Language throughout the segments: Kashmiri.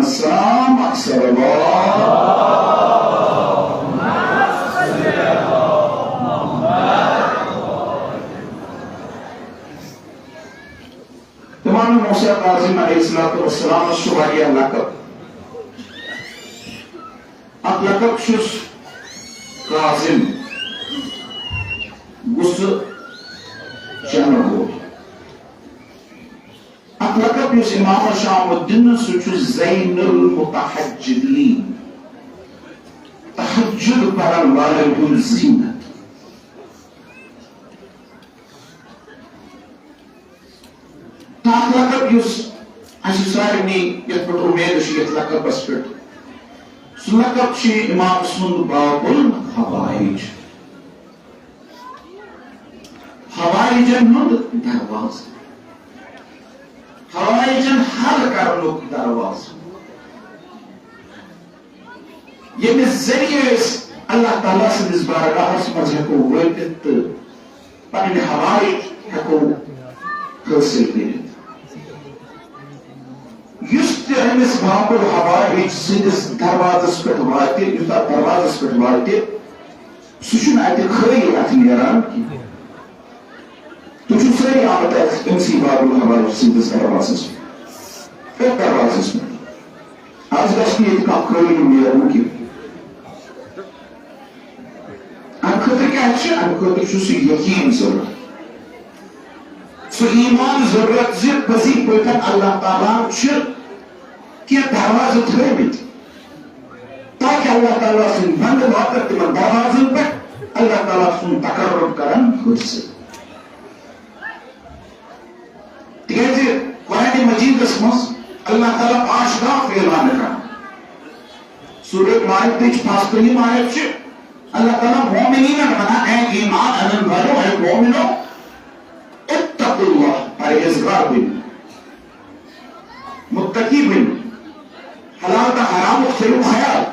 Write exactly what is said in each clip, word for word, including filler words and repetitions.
السلام اکثر اللہ۔ امام موسیٰ کاظم علیہ الصلوۃ والسلام چھُ واریاہ لقب۔ اکھ لقب چھُس کاظم، غصہٕ چٮ۪نہٕ وول۔ اکھ لقب یُس امامس چھُ آمُت دِنہٕ، سُہ چھُ زین المتحجدین، تہجد پرن والٮ۪ن ہُنٛد زیٖنت۔ تہٕ اکھ لقب یُس اَسہِ سارنٕے یَتھ پٮ۪ٹھ اُمید چھِ، یَتھ لقبس پٮ۪ٹھ، سُہ لقب چھُ امام سُنٛد باب الحوائج۔ حوائجن ہُنٛد دروازٕ، حوائجن حل کرنُک دروازٕ، ییٚمہِ ذٔریعہٕ أسۍ اللہ تعالیٰ سٕنٛدِس بارگاہس منٛز ہٮ۪کو وٲتِتھ تہٕ پنٕنۍ حوائج ہٮ۪کو حٲصِل کٔرِتھ۔ یُس تہِ أمِس باب الحوائج سٕنٛدِس دروازس پٮ۪ٹھ واتہِ، یُس تتھ دروازس پٮ۪ٹھ واتہِ، سُہ چھُنہٕ اَتہِ خٲلی اَتھٕ نیران کینٛہہ۔ تُہۍ چھِو سٲری آمٕتۍ اَتھ أمسٕے باب الحوائج سٕنٛدِس دروازس پٮ۪ٹھ، أتھۍ دروازس پٮ۪ٹھ۔ از گژھِ نہٕ ییٚتہِ کانٛہہ خٲلی نیرُن کینٛہہ۔ اَمہِ خٲطرٕ کیٛاہ چھِ؟ اَمہِ خٲطرٕ چھُ سُہ یقیٖن ضروٗرت۔ سُہ ایمان ضروٗرت زِ پٔزی پٲٹھۍ اللہ تعالیٰ چھِ کینٛہہ دروازٕ تھٲومٕتۍ، تاکہِ اللہ تعالیٰ سٕنٛدۍ بنٛدٕ واتن تِمن دروازن پٮ۪ٹھ، اللہ تعالیٰ سُنٛد تقرب کرن حٲصِل۔ تِکیٛازِ قرآن مجیدس منٛز اللہ تعالیٰ آشکاف اعلان کران۔ سورہ مائدہ تٕچ پانٛژھ ترٛہِم آیت چھِ اللہ تعالیٰ مومنینن ونان، اے ایمان انن والو، اے مومنو، اتقوا اللہ، پرہیزگار بٔنِو، متقی بٔنِو، حلال تہٕ حرامُک تھٲیِو خیال۔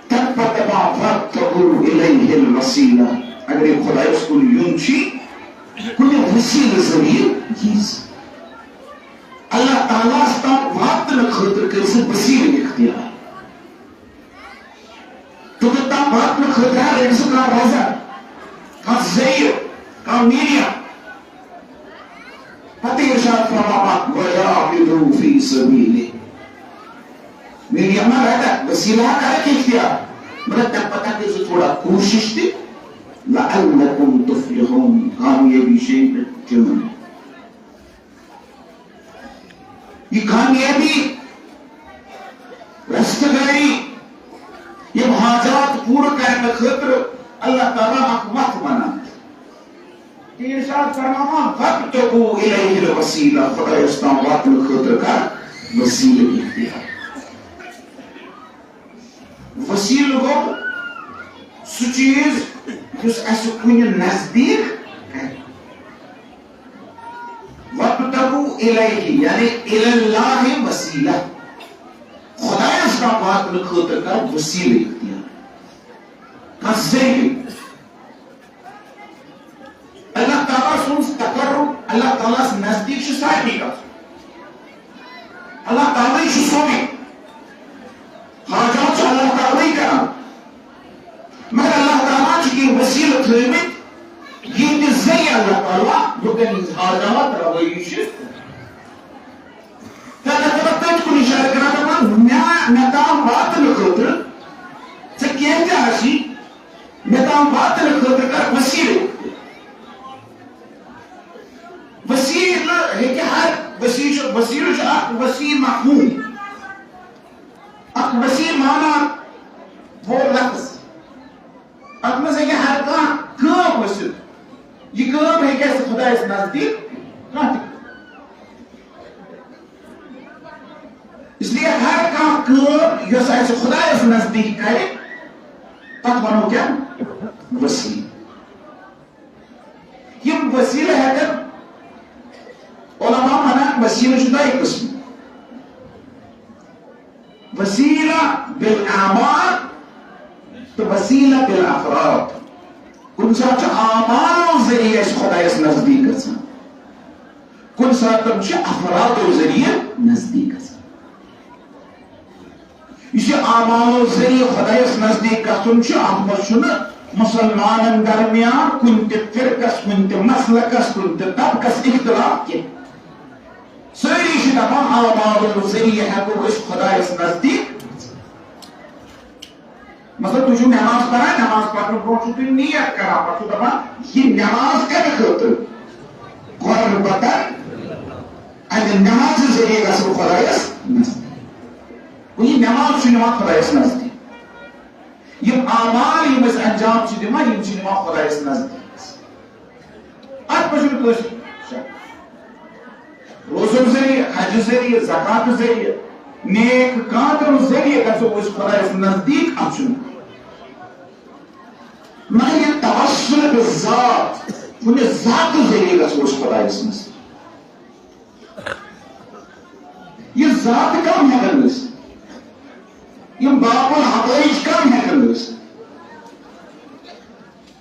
تَمہِ پتہٕ دَپان، "فابتغوا الیہ الوسیلہ"، اگر یہِ خۄدایَس کُن یُن چھُ، کُنہِ وسیلہٕ ذٔریعہٕ یی۔ اللہ تعالیٰ ہَس تام واتنہٕ خٲطرٕ کٔرۍ زِ وسیلہٕ اختیار۔ تہٕ توٚتام واتنہٕ خٲطرٕ ہا رٔٹۍ زِ کانٛہہ وَزَر، کانٛہہ ذٔریعہٕ، کانٛہہ میٖڈیم۔ پتہٕ ارشاد فرماوان، "وجاہدوا فی سبیلہ"۔ میٖڈیم ما رٹکھ، وسیلہ ہا کرکھ اختیار، مگر تَمہِ پتہٕ ہا کٔرۍ زِ تھوڑا کوٗشِش تہِ، "لعلکم تفلحون"، کامیٲبی چھِ ییٚمہِ پٮ۪ٹھ چٲنۍ۔ یہِ کامیٲبی، رستگاری، یِم حاجات پوٗرٕ کرنہٕ خٲطرٕ اللہ تعالیٰ اکھ وَتھ وَنان۔ تہٕ ارشاد فرماوان، "فابتغوا الیہ الوسیلہ"، خۄدایَس تام واتنہٕ خٲطرٕ کر وسیلہٕ اختیار۔ وسیلہٕ گوٚو سُہ چیٖز یُس اَسہِ کُنہِ نزدیٖک کرِ۔ وابتغوا الیہ، یعنی الی اللہ وسیلہ۔ خۄدایَس تام واتنہٕ خٲطرٕ کر وسیلہٕ اختیار، کانٛہہ ذٔریعہٕ۔ اللہ تعالیٰ سُنٛد تقرب، اللہ تعالیٰ ہَس نزدیٖک چھُ سارنٕے گژھُن۔ اللہ تعالیٰ چھُ سورُے، حاجات چھُ اللہ تعالیٰ کران۔ مگر اللہ تعالیٰ چھِ کینٛہہ وسیلہٕ تھٲومٕتۍ، یِہنٛدِ ذٔریعہٕ اللہ تعالیٰ لُکن ہٕنٛز حاجات رَوٲیی چھِ۔ تہٕ اللہ تعالیٰ تٔتھۍ کُن اِشارٕ کران، دَپان، مےٚ، مےٚ تام واتنہٕ خٲطرٕ ژےٚ کینٛہہ تہِ آسی، مےٚ تام واتنہٕ خٲطرٕ کر وسیلہٕ۔ وسیلہٕ ہیٚکہِ ہر، وسیلہٕ چھُ، وسیلہٕ چھُ اکھ وسیع مفہوم، اکھ وسیع معنی وول لفظ۔ اتھ منٛز ہیٚکہِ ہر کانٛہہ کٲم ٲسِتھ۔ یہِ کٲم ہیٚکہِ اَسہِ خۄدایَس نزدیٖک کانٛہہ تہِ کٔرِتھ۔ اس لیے ہر کانٛہہ کٲم یۄس اَسہِ خۄدایَس نزدیٖک کرِ، تَتھ وَنو کیٛاہ؟ وسیلہٕ۔ یِم وسیلہٕ ہٮ۪کن، علماء وَنان، وسیلہٕ چھِ دۄیہِ قٕسمہٕ۔ وسیلہ بالاعمال تہٕ وسیلہ بالافراد۔ کُنہِ ساتہٕ چھُ اعمالو ذٔریعہٕ أسۍ خۄدایَس نزدیٖک گژھان، کُنہِ ساتہٕ چھِ افرادو ذٔریعہٕ نزدیٖک گژھان۔ یُس یہِ اعمالو ذٔریعہٕ خۄدایَس نزدیٖک گژھُن چھُ، اَتھ منٛز چھُنہٕ مُسلمانَن درمیان کُنہِ تہِ فرقَس، کُنہِ تہِ مسلکَس، کُنہِ تہِ طبقَس اختلاف کینٛہہ۔ سٲری چھِ دَپان، اعمالو ذٔریعہٕ ہٮ۪کو أسۍ خۄدایَس نزدیٖک گٔژھِتھ۔ مطلب، تُہۍ چھِو نٮ۪ماز پَران، نٮ۪ماز پَرنہٕ برٛونٛہہ چھِو تُہۍ نیت کَران، پَتہٕ چھِو دَپان، یہِ نٮ۪ماز کَمہِ خٲطرٕ؟ قربتاً، اَمہِ نٮ۪مازِ ذٔریعہٕ گژھو خۄدایَس نزدیٖک۔ گوٚو، یہِ نٮ۪ماز چھُ نِوان خۄدایَس نزدیٖک۔ یِم اعمال، یِم أسۍ انجام چھِ دِوان، یِم چھِ نِوان خۄدایَس نزدیٖک۔ اَتھ پٮ۪ٹھ چھُنہٕ کٲنٛسہِ شک۔ روزو ذٔریعہٕ، حجہٕ ذٔریعہٕ، زکاتہٕ ذٔریعہٕ، نیک کامٮ۪و ذٔریعہٕ گژھو أسۍ خۄدایَس نزدیٖک، اَتھ چھُنہٕ۔ مگر یہِ توسل بذات، کُنہِ ذاتہٕ ذٔریعہٕ گژھو أسۍ خۄدایَس نزدیٖک۔ یہِ ذاتہٕ کم ہٮ۪کن ٲسِتھ؟ یِم باب الحوائج کم ہٮ۪کن ٲسِتھ؟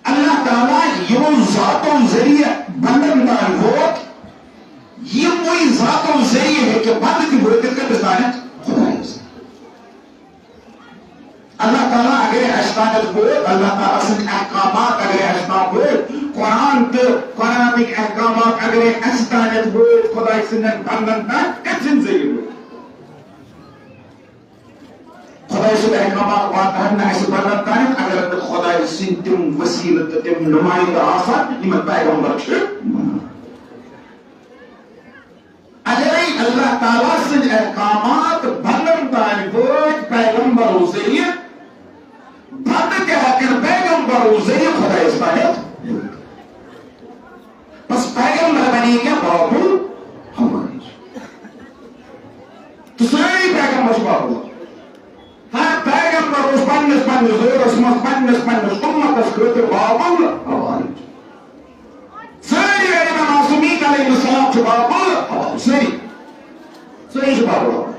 اللہ تعالیٰ یِمو ذاتو ذٔریعہٕ بندن تام ووت، یِموٕے ذاتو ذٔریعہٕ ہیٚکہِ بندٕ تہِ وٲتِتھ کٔمِس تانٮ۪تھ؟ خۄدایَس۔ اللہ تعالیٰ اگرے اَسہِ تانٮ۪تھ ووت، اللہ تعالیٰ سٕنٛدۍ احکامات اگرے اَسہِ تام وٲتۍ، قرآن تہٕ قرآنٕکۍ احکامات اگرے اَسہِ تانٮ۪تھ وٲتۍ، خۄداے سٕنٛدٮ۪ن بندن تام کٔمۍ سٕنٛدۍ ذٔریعہٕ وٲتۍ؟ خۄداے سٕنٛدۍ احکامات واتہٕ ہن نہٕ اَسہِ بندن تانٮ۪تھ، اگر نہٕ خۄداے سٕنٛدۍ تِم وسیلہٕ تہٕ تِم نُمٲیندٕ آسہٕ ہن، یِمن پیغمبر چھِ ونان۔ اگرے اللہ تعالیٰ سٕنٛدۍ احکامات بندن تام وٲتۍ پیغمبرو ذٔریعہٕ، بندٕ تہِ ہٮ۪کن پیغمبرو ذٔریعہٕ خۄدایس تانٮ۪تھ۔ بس پیغمبر بنے کیا؟ باب الحوائج۔ تو سٲری پیغمبر چھِ باب الحوائج۔ ہر پیغمبر اوس پننِس پننِس دورس منٛز پننِس پننِس اُمتس خٲطرٕ باب الحوائج۔ سٲری ائمہ معصومین علیہم السلام چھِ باب الحوائج۔ سٲری، سٲری چھِ باب الحوائج۔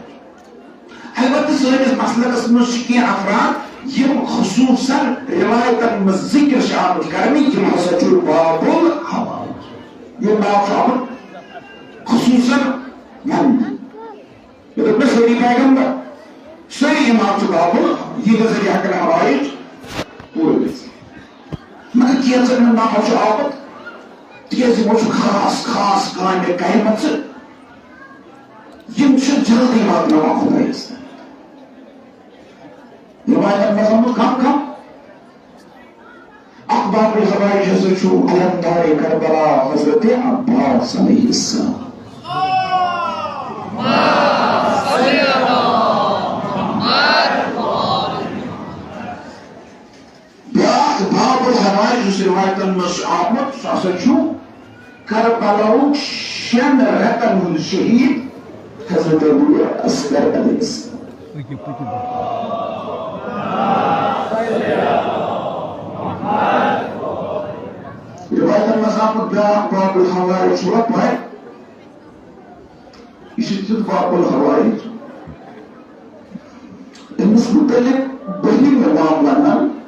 البتہ سٲنِس مسلکس منٛز چھِ کینٛہہ افراد، یِم خصوصاً روایتن منٛز ذکر چھِ آمٕتۍ کرنہٕ، یِم ہسا چھِ باب الحوائج۔ یِم ناو چھُ آمُت خصوصاً وننہٕ۔ مےٚ دوٚپ، مےٚ سٲری پیغمبر، سٲری امام چھِ باب الحوائج، یہِ نظر یہِ ہٮ۪کن حوائج پوٗرٕ گٔژھِتھ۔ مگر کینٛژن ہُنٛد ناو چھُ آمُت، تِکیٛازِ یِمو چھُ خاص، خاص کامہِ کَرِمَژٕ، یِم چھِ جلدی واتناوان خۄدایَس تام۔ روایتن منٛز آمُت کم کم، اکھ باب الحوائج ہسا چھُ علمدار کربلا حضرت عباس علیہ السلام۔ بیاکھ باب الحوائج یُس روایتن منٛز چھُ آمُت، سُہ ہسا چھُ کربلاہُک شٮ۪ن رٮ۪تن ہُنٛد شہیٖد حضرت ابو اصغر علیہ السلام۔ روایتن منٛز آمُت بیٛاکھ باب الحوائج چھُوا پاے؟ یہِ چھُ تیُتھ باب الحوائج۔ أمِس مُتعلِق بٔرۍ مےٚ وام ونان،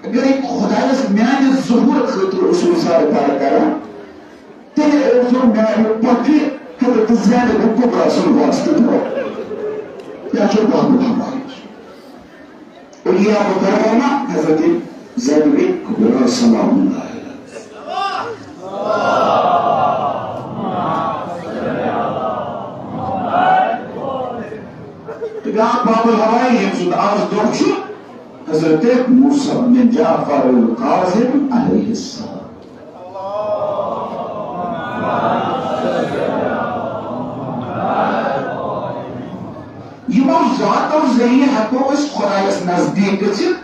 اگرے خۄدایس میانہِ ظہوٗر خٲطرٕ اوس وِزارٕ پرٕ کران، تیٚلہِ ٲسۍزیو میانہِ پۄپھِ حضرت زینب کبریٰ سُنٛد واسطہٕ دِوان۔ یہِ چھُ باب الحوائج۔ اولیاء مکرمہ حضرت زینب کبریٰ سلام اللہ علیہا۔ تہٕ بیٛاکھ باب الحوائج ییٚمہِ سُنٛد آز دۄہ چھُ، حضرت موسیٰ بن جعفر الکاظم علیہ السلام۔ یِمو ذاتو ذٔریعہٕ ہٮ۪کو أسۍ خۄدایس نزدیٖک گٔژھِتھ،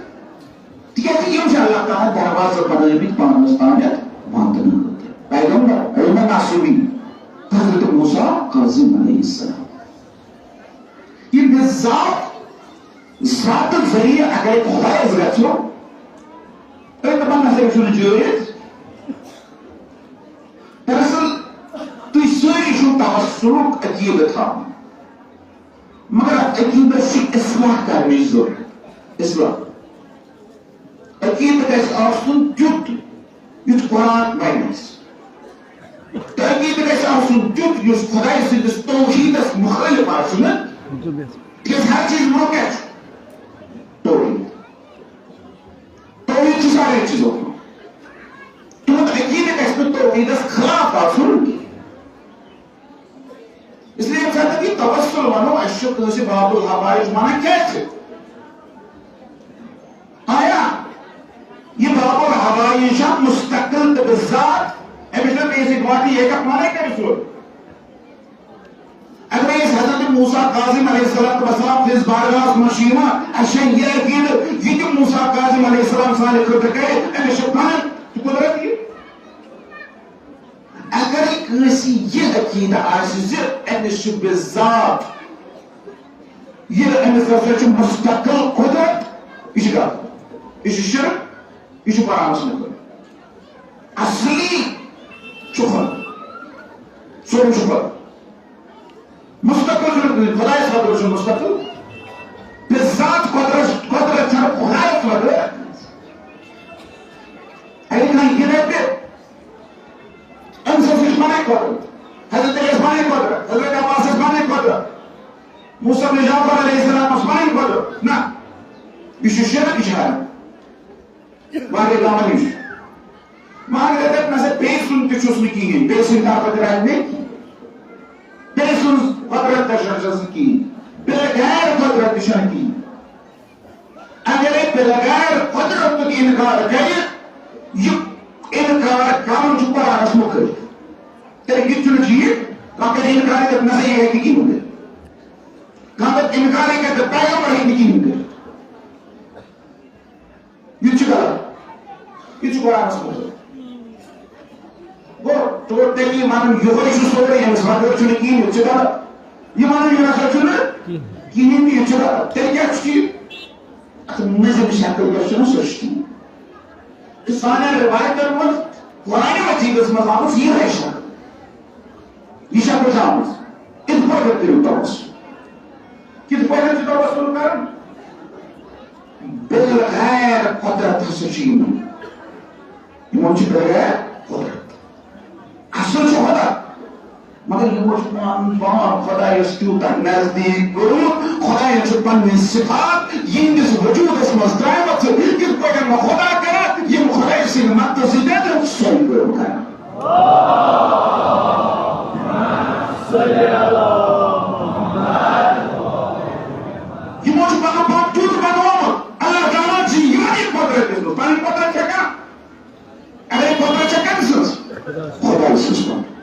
تِکیٛازِ یِم چھِ اللہ تعالیٰ ہن دروازٕ بنٲومٕتۍ پانس تامَتھ واتنہٕ خٲطرٕ۔ پیغمبر، ائمہ معصومین، حضرت موسیٰ کاظم علیہ السلام۔ یِم ذات، ذاتہٕ ذٔریعہٕ اگر خۄدایس گژھو، تُہۍ دَپان نسا یہِ چھُنہٕ جٲیِز۔ دراصل تُہۍ سٲری چھِو توسلُک عقیدٕ تھاوان، مگر اَتھ عقیدس چھِ اصلاح کرنٕچ ضروٗرت۔ اصلاح۔ عقیدٕ گژھِ آسُن تیُتھ یُتھ قرآن ونہِ اَسہِ۔ تہٕ عقیدٕ گژھِ آسُن تیُتھ یُس خۄداے سٕنٛدِس توحیٖدس مُخٲلِف تِکیٛازِ ہر چیٖز برونٛہہ کیٛاہ چھُ؟ توحیٖد۔ توحیٖد چھُ سارے چیٖزو برونٛہہ۔ تُہُنٛد عقیٖدٕ گژھِ نہٕ توحیٖدس خلاف آسُن کینٛہہ۔ اس لیے ییٚمہِ ساتہٕ یہِ توسل ونو، اَسہِ چھُ کٲنٛسہِ باب الحوائج ونان کیٛازِ؟ آیا یہِ باب الحوائج چھا مستقل تہٕ بذات؟ أمِس چھُنہٕ بیٚیِس سۭتۍ واتہِ، یہِ ہیٚکہِ پانے کٔرِتھ سیوٚد۔ اگرے أسۍ حضرت موسیٰ کاظم علیہ الصلوۃ والسلام سٕنٛدِس بارگاہس منٛز چھُ یِوان، اَسہِ چھا یہِ عقیٖدٕ، یہِ تہِ موسیٰ کاظم علیہ السلام سانہِ خٲطرٕ کرِ، أمِس چھُ پنُن تہٕ قدرت یہِ۔ اگرے کٲنٛسہِ یہِ عقیٖدٕ آسہِ زِ أمِس چھُ بذات، یہِ أمِس ہسا چھُ مستقل قدرت، یہِ چھُ غلط، یہِ چھُ شرک، یہِ چھُ قرآنس منٛز۔ اصلی چھُ خۄدا، سورُے چھُ خۄدا۔ مستقل چھُنہٕ کٕہٕنۍ، خۄدایَس خٲطرٕ چھُ مستقل۔ بذات قۄدرت، قۄدرت چھَنہٕ خۄدایَس خٲطرٕ۔ اَگَر کانٛہہ یہِ دَپہِ، أمِس ٲس یہِ پَنٕنۍ قۄدرت، حضرت علی ٲس پَنٕنۍ قۄدرت، حضرت عباس ٲس پَنٕنۍ قۄدرت، موسیٰ بن جعفر علیہ السلام ٲس پَنٕنۍ قۄدرت۔ نہ، یہِ چھُ شرک، یہِ چھُ حرام۔ واریاہ دَپان یہِ چھُ۔ مگر اگر نہ سا بیٚیہِ سُنٛد تہِ چھُس نہٕ کِہیٖنۍ، بیٚیہِ سٕنٛدِ طرفہٕ تہِ رَٹہِ نہٕ کِہیٖنۍ۔ بیٚیہِ سٕنٛز قۄدرت تہِ چھَس نہٕ کِہیٖنۍ۔ بِلغیر قۄدرت تہِ چھَنہٕ کِہیٖنۍ۔ اگرے بِلغیر قۄدرتُک اِنکار کَرِ، یہِ اِنکار کَرُن چھُ قرآنَس مُخٲلِف۔ تیٚلہِ کِتھ چھُنہٕ ٹھیٖک؟ کانٛہہ کَرِ اِنکار کٔرِتھ، نہ سا یہِ ہیٚکہِ نہٕ کِہیٖنۍ کٔرِتھ۔ کانٛہہ کَرِ اِنکارٕے کٔرِتھ، پیغمبر ہیٚکہِ نہٕ کِہیٖنۍ کٔرِتھ۔ یہِ تہِ چھُ غلط۔ یہِ تہِ چھُ قرآنَس منٛز۔ گوٚو، ٹوٹلی وَنُن یِہوٚے چھُ سورُے، أمِس وَغٲر چھُنہٕ کِہیٖنۍ، یہِ تہِ چھُ غلط۔ یہِ وَنُن یہِ نَسا چھُنہٕ کِہیٖنۍ تہِ، یہِ تہِ چھُ غلط۔ تیٚلہِ کیٛاہ چھُ ٹھیٖک؟ اَتھ نظم شکل یۄس چھےٚ نہ، سۄ چھِ ٹھیٖک۔ تہٕ سانٮ۪ن رِوایتَن منٛز، قرآنِ مجیٖدَس منٛز آمٕژ یِہوٚے شکل۔ یہِ چھا بُجھاوٕژ؟ اِتھ پٲٹھۍ کٔرِو توسل۔ کِتھ پٲٹھۍ چھُ توسل کرُن؟ بالغیر قۄدرت ہسا چھُ یِمن۔ یِمن چھُ بالغیر قۄدرت۔ اصل چھُ خۄدا۔ مگر یِمو چھُ پان پان خۄدایس تیوٗتاہ نزدیٖک کوٚرمُت، خۄدایَن چھُ پننہِ صفات یِہنٛدِس وجوٗدس منٛز ترٛٲومٕژ۔ یِتھ پٲٹھۍ نہٕ خۄدا کران، یِم خۄدایہِ سٕنٛدِ مدتہٕ سۭتۍ سۄے کٲم کران۔ یِمو چھُ پنُن پان تیُتھ بنوومُت، اللہ تعالیٰ چھِ یِمن یہِ قۄدرت دِژمٕژ۔ پنٕنۍ قۄدرت چھےٚ کانٛہہ؟ اَڑے قۄدرت چھےٚ کٔمۍ سٕنٛز؟ خۄداے سٕنٛز قۄدرت۔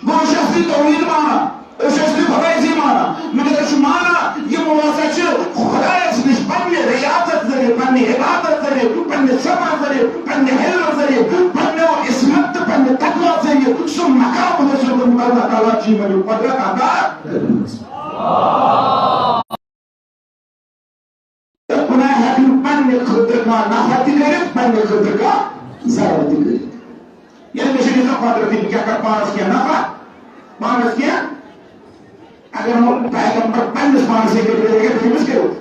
گوٚو، أسۍ چھِ اصلی توحیٖد مانان، أسۍ چھِ اصلی خۄداے سٕے مانان، مگر أسۍ چھِ مانان، یِمو ہسا چھِ خۄدایَس نِش پننہِ ریاضت ذٔریعہٕ، پننہِ عبادت ذٔریعہٕ، پننہِ صبر ذٔریعہٕ، پننہِ حلم ذٔریعہٕ، پننہِ عصمت تہٕ پننہِ تقوی ذٔریعہٕ سُہ مقام حٲصِل کوٚرمُت، اللہ تعالیٰ چھِ یِمن یہِ قۄدرت عطا کٔرمٕژ۔ گۄناہ ہیٚکہِ نہٕ پننہِ خٲطرٕ کانٛہہ نفع تہِ کٔرِتھ، پننہِ خٲطرٕ کانٛہہ ضرر تہِ کٔرِتھ۔ ییٚلہِ مےٚ چھُ ییٖژاہ قۄدرت، بہٕ کیٛاہ کرٕ پانس کینٛہہ نفع؟ پانس کینٛہہ؟ اگر نہٕ پیغمبر پننِس پانس ہیٚکہِ کٔرِتھ، تیٚلہِ کٔمِس کٔرِو؟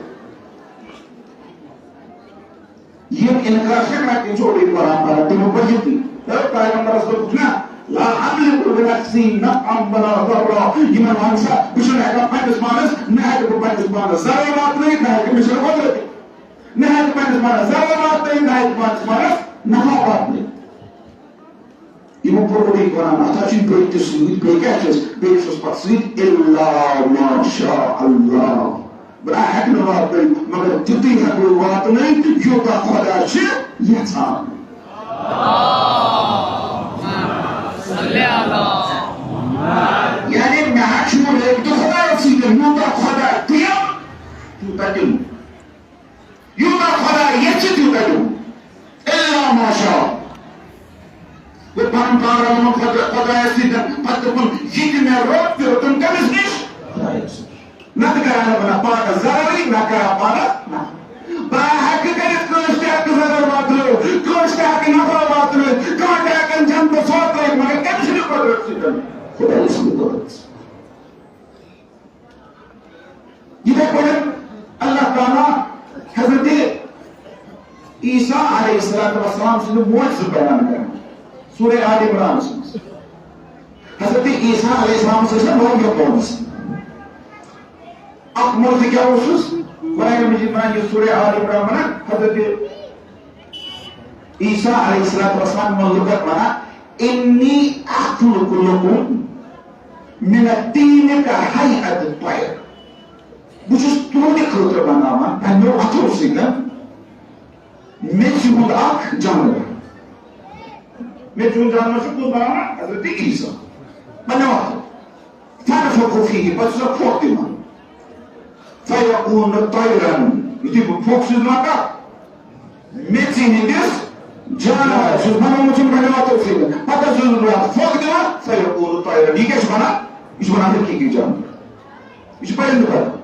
یِم اِنکار چھِ کران، تِم چھِ اورَے قرآن پران، تِمو پوٚر یہِ تہِ۔ تہٕ پیغمبرس دوٚپُکھ نا، "لا أملك لنفسي نفعا ولا ضرا"، یِمن وَن سا، بہٕ چھُس نہٕ ہٮ۪کان پننِس پانس، نہ ہٮ۪کہٕ بہٕ پننِس پانس ضرر واتنٲیِتھ، نہ ہٮ۪کہٕ مےٚ چھُنہٕ قۄدرت، نہ ہٮ۪کہٕ پننِس پانس ضرر واتنٲیِتھ، نہ ہٮ۪کہٕ پننِس پانس نفع واتنٲیِتھ۔ یِمو پوٚر اورَے قرآن، اَتھ ہا چھُ بیٚیہِ تہِ سۭتۍ، بیٚیہِ کیٛاہ چھُس، بیٚیہِ چھُس پَتہٕ سۭتۍ، "إلا ما شاء الله"۔ بہٕ نہ ہٮ۪کہٕ نہٕ واتنٲوِتھ، مگر تیُتُے ہٮ۪کہٕ بہٕ واتنٲوِتھ، یوٗتاہ خۄدا چھِ یَژھان۔ یعنی مےٚ ہا چھُ رٲبطہٕ خۄدایَس سۭتۍ، یوٗتاہ خۄدا دِیَم، تیوٗتاہ دِمہٕ۔ یوٗتاہ خۄدا یژھِ، تیوٗتاہ دِمہٕ۔ الا ما شاء۔ گوٚو پنُن پان رلووُن خۄدا-، خۄدایَس سۭتۍ، پتہٕ دوٚپُن، "یہِ تہِ مےٚ روٚٹ، تہِ روٚٹُم کٔمِس نِش؟" خۄدایَس نِش۔ نتہٕ کران نہٕ بہٕ نہ پانَس ضررٕے، نہ کران پانَس نفع۔ بہٕ ہٮ۪کہٕ کٔرِتھ کٲنٛسہِ تہِ ہٮ۪کہٕ ضرر واتنٲوِتھ، کٲنٛسہِ تہِ ہٮ۪کہٕ نفع واتنٲوِتھ، کانٛہہ تہِ ہٮ۪کَن جنتَس واتنٲوِتھ، مگر کٔمِس نِش؟ قۄدرت سۭتۍ، خۄدایَس سٕنٛدِ قۄدرت سۭتۍ۔ یِتھے پٲٹھۍ اللہ تعالیٰ حضرت عیسیٰ علیہ الصلوۃ والسلام سٕنٛدِ معجزٕ بیان کران۔ سورہ آل عمرانَس منٛز۔ حضرت عیسیٰ علیہ السلام ٲسۍ نا مریم پانَس۔ اکھ مرد کیا اوسس؟ قرآن مجید ونان، یہ سورہ آل عمران ونان، حضرت عیسیٰ علیہ الصلوۃ والسلام یمن لوکن ونان، انی اخلق لکم من الطین کہیئۃ الطیر۔ بہٕ چھُس تُہنٛدِ خٲطرٕ بناوان پننیو اتھو سۭتۍ میٚژِ ہُنٛد اکھ جانور۔ میٚژِ ہُنٛد جانور چھُ کُس بناوان؟ حضرت عیسیٰ۔ بناوان۔ فَنَفَخُ فِيهِ، پتہٕ چھُ سۄ پھۄکھ دِوان۔ فَيَكُونُ طَيْرًا، یُتھُے بہٕ پھۄکھ چھُس دِوان کتھ؟ میٚژِ ہٕنٛدِس جانور چھُس بنومُت چھُم گۄڈٕ وَتو سۭتۍ۔ پتہٕ چھُس بہٕ پھۄکھ دِوان، فَيَكُونُ طَيْرًا۔ یہِ کیٛاہ چھُ بنان؟ یہِ چھُ بنان حقیٖقی جانور۔ یہِ چھُ پرندٕ بنان۔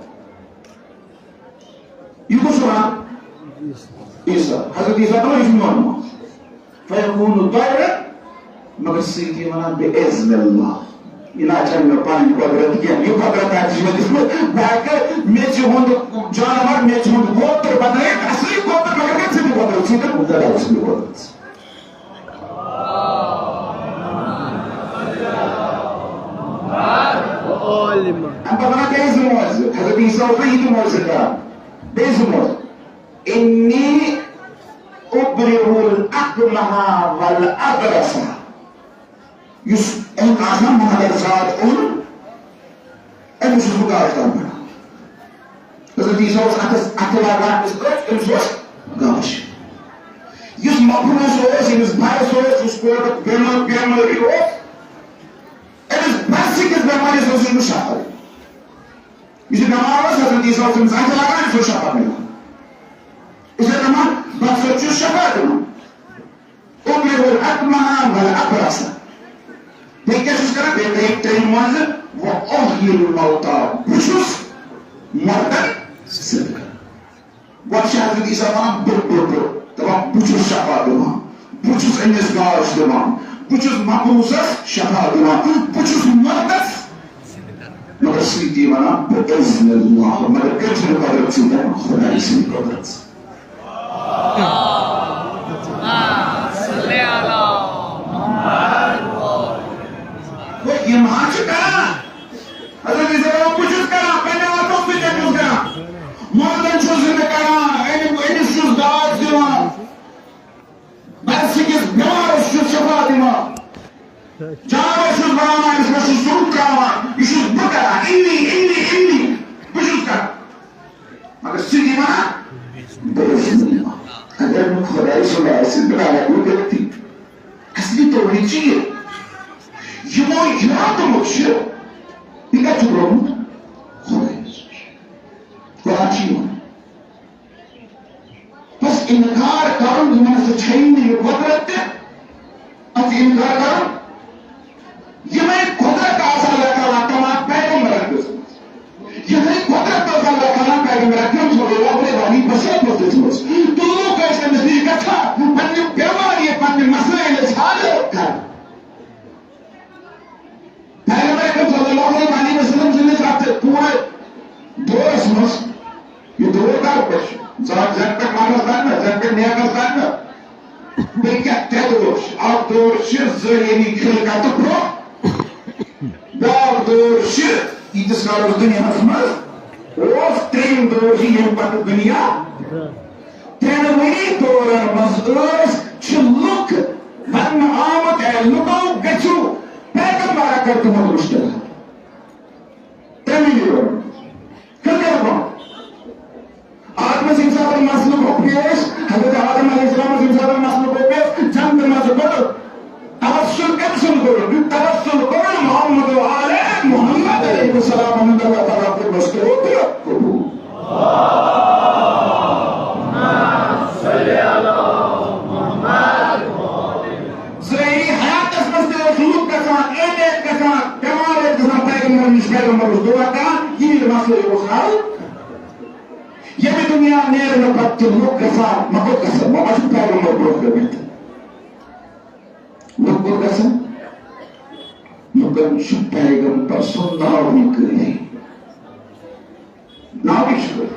یہِ کُس چھُ وَنان؟ عیسیٰ۔ حضرت عیسیٰ دَپان، یہِ چھُ میون ماز۔ فَيَكُونُ طَيْرًا، مگر سۭتی وَنان، بِإِذْنِ اللَّهِ۔ یہِ نہ چھَنہٕ مےٚ پَنٕنۍ قۄدرت کینٛہہ، یہِ قۄدرت آسہِ مےٚ دِژمٕژ، بہٕ ہٮ۪کہٕ میٚژِ ہُنٛد جانوَر، میٚژِ ہُنٛد کوتُر بَنٲیِتھ، اَصلی کوتُر، مگر گژھِ نہٕ قۄدرت سۭتۍ، مُجرد آسہِ نہٕ قۄدرت سۭتۍ۔ عالمہ۔ اَمہِ پَتہٕ وَنان بیٚیہِ زٕ معجزٕ۔ حضرت عیسیٰ اوس نہ یہِ تہِ معجزٕ کران۔ بیٚیہِ زٕ معجزٕ۔ إني أبرئ الأكمه والأبرص۔ یُس أمۍ آسان مادر زاد اوٚن، أمِس چھُس بہٕ گاش دان بَناوان۔ حضرت عیسیٰ اوس اَتھَس، اَتھٕ لاگان أمِس أچھ، أمِس اوس گاش۔ یُس مبروس اوس، ییٚمِس برس اوس، یُس کووِڈ بٮ۪مٲ-، بٮ۪مٲرۍ اوس، أمِس برسہٕ کِس بٮ۪مٲرِس اوسُس بہٕ شفا دِوان۔ یُس یہِ بٮ۪مار اوس، حضرت عیسیٰ اوس أمِس اَتھٕ لاگان، أمِس اوس شفا مِلان۔ أسۍ ٲسۍ دَپان، بس أسۍ چھِ شفا دِوان۔ أبرئ الأكمه والأبرص۔ بیٚیہِ کیٛاہ چھُس کران؟ بیٚیہِ ترٛیٚیِم، ترٛیٚیِم منٛزٕ، وأحيي الموتى، بہٕ چھُس مردن زِندٕ کران۔ گۄڈٕ چھِ حضرت عیسیٰ وَنان، بہٕ، بہٕ، بہٕ، دَپان، بہٕ چھُس شفا دِوان، بہٕ چھُس أمِس گاش دِوان، بہٕ چھُس مبروسس شفا دِوان، بہٕ چھُس مردس، مگر سۭتی وَنان، بِإِذْنِ اللَّهِ، مگر کٔمۍ سٕنٛدِ قۄدرت سۭتۍ؟ خۄدایہِ سٕنٛدِ قۄدرت سۭتۍ۔ گوٚو، یِم ہا چھِ کران۔ حضرت عیسیٰ دَپان، بہٕ چھُس کران، پننہِ وَتو سۭتۍ چھُس کران۔ مردن چھُس زِندٕ کران، أمِس، أمِس چھُس گاش دِوان۔ بس أکِس بٮ۪مارس چھُس شفا دِوان۔ جانور چھُس بناوان، أمِس ما چھُس ژوٚپ تراوان۔ یہِ چھُس بہٕ کران، إني، إني، إني۔ بہٕ چھُس کران۔ مگر سُہ دِوان بہٕ اوسُس نہٕ دِوان۔ اگر نہٕ خۄداے سُنٛد آسہِ، بہٕ کرٕ ہا غلطی۔ اصلی توحید چھِ یہِ۔ یِمو یہِ ووٚنمُت چھُ، یہِ کَتہِ چھُ ترٛوومُت؟ خۄدایَس۔ قرآن چھُ یہِ وَنان۔ بس انکار کرُن، یِمن ہسا چھیی نہٕ یہِ قۄدرت تہِ۔ اَتھ انکار کرُن۔ یِمے قۄدرت آسہٕ اللہ تعالیٰ تمام پیغمبرن دِژمٕژ۔ یِہے قۄدرت ٲس اللہ تعالیٰ پیغمبر اکرم صلی اللہ علیہ وآلہ وسلمس دِژمٕژ۔ تہٕ لوٗکھ ٲسۍ أمِس نِش گژھان، پننہِ بٮ۪مارِ، پننہِ مسٲیلٕچ حل کران۔ پیغمبر اکرم صلی اللہ علیہ وآلہ وسلم سٕنٛدِس اَتھ پوٗرٕ دورس منٛز، یہِ دور کر پٮ۪ٹھ چھُ؟ زن، زن پٮ۪ٹھ مرنس تام نہ، زن پٮ۪ٹھ نیرنس تام نہ۔ بیٚیہِ کیٛاہ ترٛےٚ دور چھِ؟ اکھ دور چھِ ظٲہری خلقت برٛونٛہہ، بیٛاکھ دور چھِ ییٖتِس کالس دُنیاہس منٛز اوس، ترٛیٚیِم دور چھِ ییٚمہِ پتہٕ دُنیا۔ ترٛٮ۪نوٕنی دورن منٛز ٲسۍ، چھِ لُکھ وننہٕ آمُت، اے لُکو، گٔژھِو پیغمبر اکرم تِمن وٕچھتہٕ۔ ترٛٮ۪نوٕنی دورن منٛز۔ خلقت برٛونٛہہ۔ آدمس ییٚمہِ ساتہٕ مسلہٕ گوٚو پیش، حضرت آدم علیہ السلامس ییٚمہِ ساتہٕ مسلہٕ گوٚو پیش، جنتہٕ منٛزٕ کوٚر توسل کٔمۍ سُنٛد کوٚرُن؟ توسل کوٚرُن محمد و آل محمد علیہ السلام، اللہ تعالیٰ کوٚرنس توبہٕ قبول۔ ظٲہری حیاتس منٛز تہِ ٲسۍ لُکھ گژھان، ٲمید گژھان، بٮ۪مار ٲسۍ گژھان، پیغمبر نِش، پیغمبر اوس دعا کران، یِہِنٛدۍ مسلہٕ اوس حل۔ ییٚمہِ دُنیا نیرنہٕ پتہٕ تہِ لُکھ گژھان، مگر گژھان، وۄنۍ ما چھُ پیغمبر برونٛہہ کَنہِ بِہِتھ؟ لُکھ کوٚت گژھن؟ لُکن چھُ پیغمبر سُنٛد ناوٕے کٲفی۔ ناوٕے چھُ کٲفی۔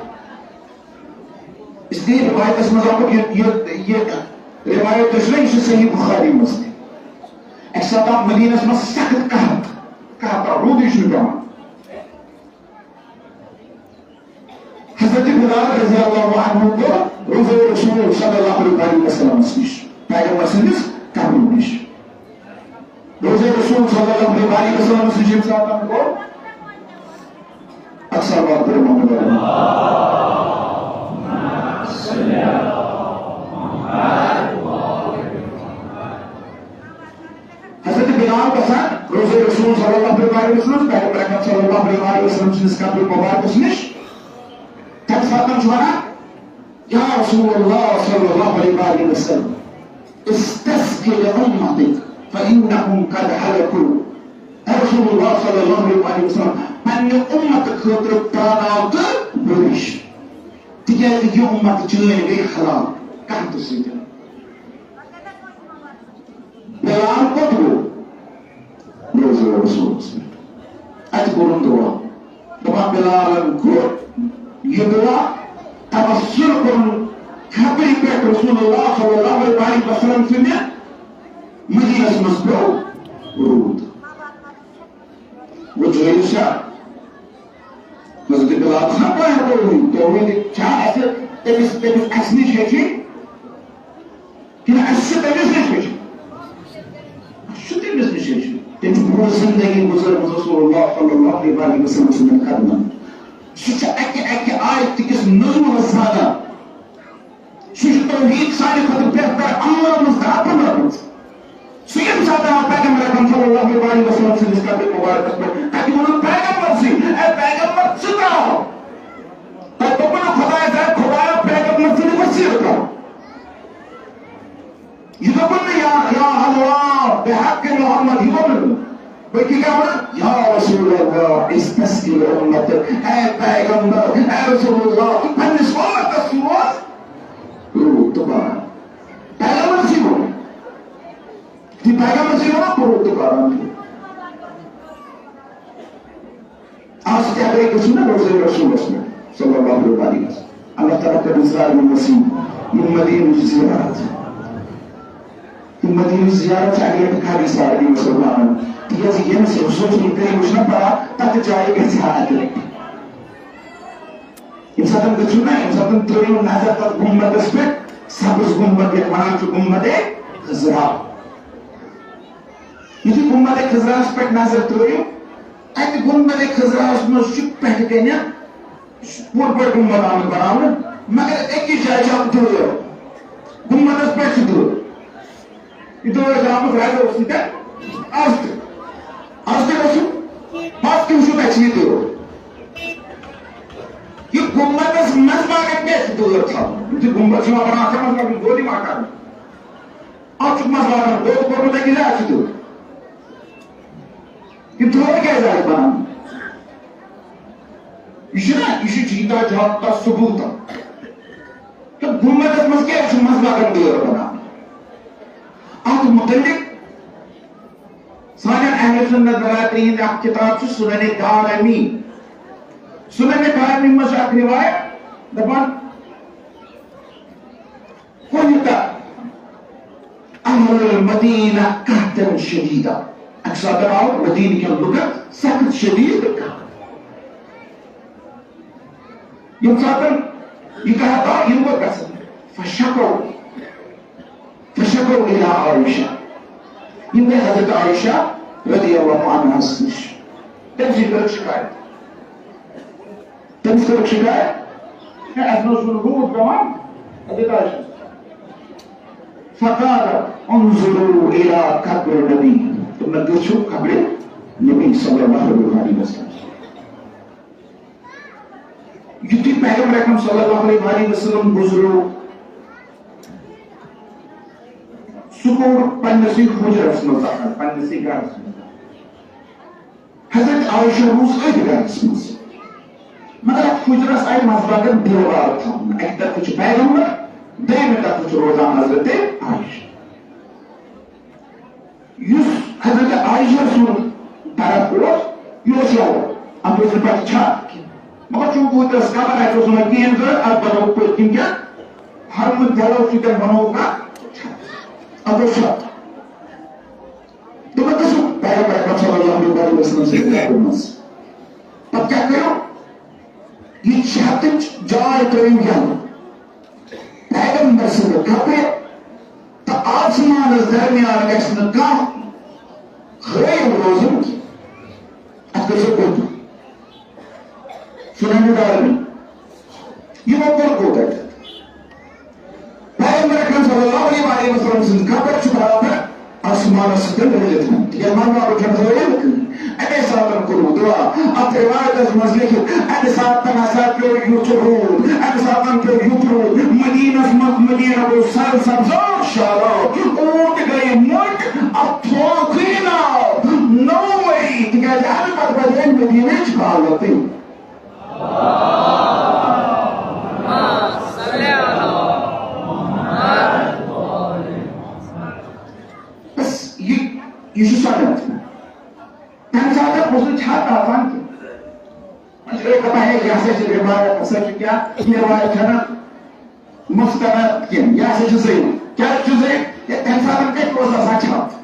اس لیے روایتس منٛز آمُت یہِ، یہِ، یہِ روایت یۄس چھِ نہ، یہِ چھِ صحیح بخاری منٛز تہِ۔ اَکہِ ساتہٕ آو مدیٖنس منٛز سخت قحط، قحط آو، روٗدٕے چھُنہٕ پٮ۪وان۔ حضرت بلال رضی اللہ عنہ کوٚر روزہ رسول صلی اللہ علیہ وسلم نِش، پیغمبر سٕنٛدِس قبرِ نِش۔ روزہ رسول صلی اللہ علیہ وسلم نِش ییٚمہِ ساتہٕ کوٚر، اکثر وقت پرِ محمد۔ حضرت بلال گژھان روزہ رسول صلی اللہ علیہ وسلم، پیغمبر اکرم صلی اللہ علیہ وسلم سٕنٛدِس قبرِ مبارکس نِش۔ تَمہِ ساتہٕ چھُ وَنان، یا رسول اللہ صلی اللہ علیہ وسلم، استسق لأمتك فإنهم قد هلكوا۔ اے رسول اللہ صلی اللہ علیہ وسلم، پننہِ اُمتہٕ خٲطرٕ ترٛاوناو تہٕ بٲرِش، تِکیٛازِ یہِ اُمت چٲنۍ گٔے ہلاک قحطہٕ سۭتۍ۔ بلال کوٚت گوٚو؟ روزہ رسولس پٮ۪ٹھ۔ اَتہِ کوٚرُن دُعا۔ دَپان بلالن کوٚر یہِ دُعا، توسل کوٚرُن کھپرِ پٮ۪ٹھ رسول اللہ صلی اللہ علیہ وسلم سٕنٛدِ۔ مدینس منٛز پیوٚو روٗد۔ وۄنۍ جٲیِز چھا؟ حضرت بلال چھا پَران توحیٖد؟ توحیٖد چھا اَسہِ تٔمِس، تٔمِس اَسہِ نِش ہیٚچھِنۍ؟ کِنہٕ اَسہِ چھُ تٔمِس نِش ہیٚچھُن؟ اَسہِ چھُ تٔمِس نِش ہیٚچھُن۔ تٔمۍ چھُ پوٗرٕ زِندگی گُزٲرمٕژ رسول اللہ صلی اللہ علیہ وسلم سٕنٛدٮ۪ن قدمن۔ سُہ چھُ اَکہِ، اَکہِ آیتہِ کِس نزولس زانان۔ سُہ چھُ توحیٖد سانہِ کھۄتہٕ بہتر عملو منٛز تہٕ اَپُن رٔٹمٕژ۔ سُہ ییٚمہِ ساتہٕ آو پیغمبر اکرم صلی اللہ علیہ وسلم سٕنٛدِس قبرِ مُبارکس پٮ۪ٹھ، تَتہِ ووٚنُن پیغمبر سٕے، اے پیغمبر، ژٕ ترٛاو۔ تَتہِ دوٚپُن خۄدایَس، اے خۄدایا، پیغمبر سٕنٛدِ وسیٖلہٕ کر۔ یہِ دوٚپُن نہٕ یا، یا اللہ، بحق محمد، یہِ ووٚنُن نہٕ۔ بلکہِ کیٛاہ ووٚنُن؟ یا رسول اللہ، استسقِ لأمتک، اے پیغمبر، اے رسول اللہ، پننِس اُمتس سوز روٗد تہٕ باران۔ پیغمبر سٕے ووٚن۔ تہِ پیغمبر سٕے ووٚن، روٗد تہٕ باران۔ آز کیٛاہ گٔے گٔژھِو نا روزے رسولس پٮ۪ٹھ صلی اللہ علیہ وسلم۔ اللہ تعالیٰ کٔرِن سارنٕے نصیٖب یِم مدیٖنٕچ زیارت، یِم مدیٖنٕچ زیارت چھِ اَکہِ لَٹہِ کَرٕنۍ سارنٕے مُسلمانن۔ تِکیٛازِ ییٚمِس رسول سُنٛد کٔرِو وٕچھنہ پَران، تَتھ جایہِ گژھِ ہا اَکہِ لَٹہِ۔ ییٚمہِ ساتہٕ گٔژھِو نا، ییٚمہِ ساتہٕ ترٛٲیِو نظر تَتھ گُنبدس پٮ۪ٹھ، سبز گُنبد یَتھ وَنان چھِ گُنبدِ خضرا۔ یُتھُے گُنبدِ خضراہَس پٮ۪ٹھ نظر ترٛٲیِو، اَتہِ گُنبدِ خضراہَس منٛز چھُ پٮ۪ٹھٕ کَنہِ پوٗرٕ پٲٹھۍ گُنبد آمُت بناونہٕ، مگر أکِس جایہِ چھِ اَکھ دٲر۔ گُنبدَس پٮ۪ٹھ چھِ دٲر۔ یہِ دٲر چھِ آمٕژ رَزو سۭتۍ آز تہِ۔ آز تہِ گژھِو، پَتہٕ تہِ وٕچھِو تَتہِ چھِ یہِ دٲر۔ یہِ گُنبدَس منٛز باغَن کیٛازِ چھِ دٲر تھاوٕنۍ؟ یِم چھِ گُنبد چھِ یِوان بناونہٕ، اَتھ منٛز چھُ گولی مکان۔ اَتھ چھُکھ منٛز باغَن دٲر کوٚرمُت أکِس جایہِ، اَتھ چھِ دٲر۔ یہِ دٲر کیٛازِ آیہِ بناونہٕ؟ یہِ چھُنہ، یہِ چھُ جیٖتا جاگتا ثبوٗت۔ تہٕ گُنبدس منٛز کیٛازِ چھُ منٛزباگن دٲر بناونہٕ؟ اَتھ مُتعلِق سانٮ۪ن اہل سُنت برادری ہٕنٛز اکھ کِتاب چھِ سُنن دارمی۔ سُنن دارمی منٛز چھِ اکھ رِوایت دَپان، کُنہِ دۄہ اہل المدینہ قحطاً شدیدا۔ اَکہِ ساتہٕ آو مدینہ کٮ۪ن لُکن سخت شدید قحط۔ ییٚمہِ ساتہٕ یہِ قحط آو، یِم کوٚت گژھن؟ فشکو، فشکو الی عائشہ۔ یِم گٔے حضرت عائشہ رضی اللہ عنہس نِش۔ تٔمۍ سٕے کٔرٕکھ شکایت۔ تٔمِس کٔرٕکھ شکایت، ہے، اَسہِ نہ اوس نہٕ روٗد پٮ۪وان، اَتہِ کیٛاہ چھُ؟ فقال انظروا الی قبر نبی، تہٕ مےٚ گٔژھِو قبرِ نبی صلی اللہ علیہ وسلم۔ یُتھُے پیغمبر اکرم صلی اللہ علیہ وسلم گُزریو، سُہ گوٚو پننِسٕے حُجرس منٛز داخل، پننِسٕے گرس منٛز۔ حضرت عائشہ روٗز أتھۍ گرس منٛز۔ مگر اَتھ حُجرس آیہِ منٛزباگن دیوار تھاونہٕ۔ اَکہِ طرفہٕ چھُ پیغمبر، دوٚیمہِ طرفہٕ چھُ روزان حضرت عائشہ۔ یُس حضرت عائشہ سُنٛد طرف اوس، یہِ اوس یَلہٕ، اَتھ اوس نہٕ پٮ۪ٹھٕ چھت کینٛہہ۔ مگر چوٗنٛکہِ ہُتہِ ٲس قبر، اَتہِ اوس نہٕ کِہیٖنۍ ضوٚرَتھ، اَتھ بَنووُکھ پٔتۍ کِنۍ کیٛاہ؟ ہرمہٕ دٮ۪لو سۭتۍ بَنووُکھ اَتھ چھت۔ اَتھ اوس چھت۔ تِمن گژھِ پیغمبر اکرم صلی اللہ علیہ وسلم سٕنٛدِ قبرِ منٛز۔ پتہٕ کیٛاہ کٔرِو؟ یہِ چھتٕچ جاے ترٲیِو یَلہٕ۔ پیغمبر سٕنٛدِ قبرِ تہٕ آسمانس درمیان گژھِ نہٕ کانٛہہ حٲیِل روزُن کینٛہہ۔ اَتھ کٔرِو سا اردو۔ سُنن دارمی۔ یِمو کوٚر کوٗتاہ؟ پیغمبر اکرم صلی اللہ علیہ وآلہ وسلم سٕنٛز قبر چھِ برابر آسمانس سۭتۍ رٔلِتھ۔ تِکیٛازِ مرنہٕ پتہٕ چھُنہٕ رٔلِتھ کٕہٕنۍ۔ اَمے ساتہٕ کوٚرمُت دُعا۔ اَتھ رِوایتس منٛز لیٚکھِتھ، اَمہِ ساتہٕ ہسا پیوٚو یُتھ روٗد، اَمہِ ساتہٕ پیوٚو یُتھ روٗد۔ مدیٖنس منٛز، مدیٖنہ گوٚو سرسبز و شاداب۔ اوٗنٹ گٔیہِ مٔٹۍ، اَتھ تھوٚوکھٕے ناو نوٚو ؤری، تِکیٛازِ اَمہِ پتہٕ بدلے مدیٖنٕچ حالتٕے۔ بس، یہِ، یہِ چھُ سۄ غلطی۔ تَمہِ ساتہٕ اوس نہٕ چھت آسان کینٛہہ۔ وۄنۍ چھِ أسۍ دَپان، ہے، یہِ ہسا چھِ رِوایت، ہسا چھِ کیٛاہ؟ یہِ رِوایت چھَنہٕ مستند کینٛہہ، یہِ ہسا چھِ ضعیف۔ کیٛازِ چھُ ضعیف؟ ہے، تَمہِ ساتہٕ کَتہِ اوس آسان چھت؟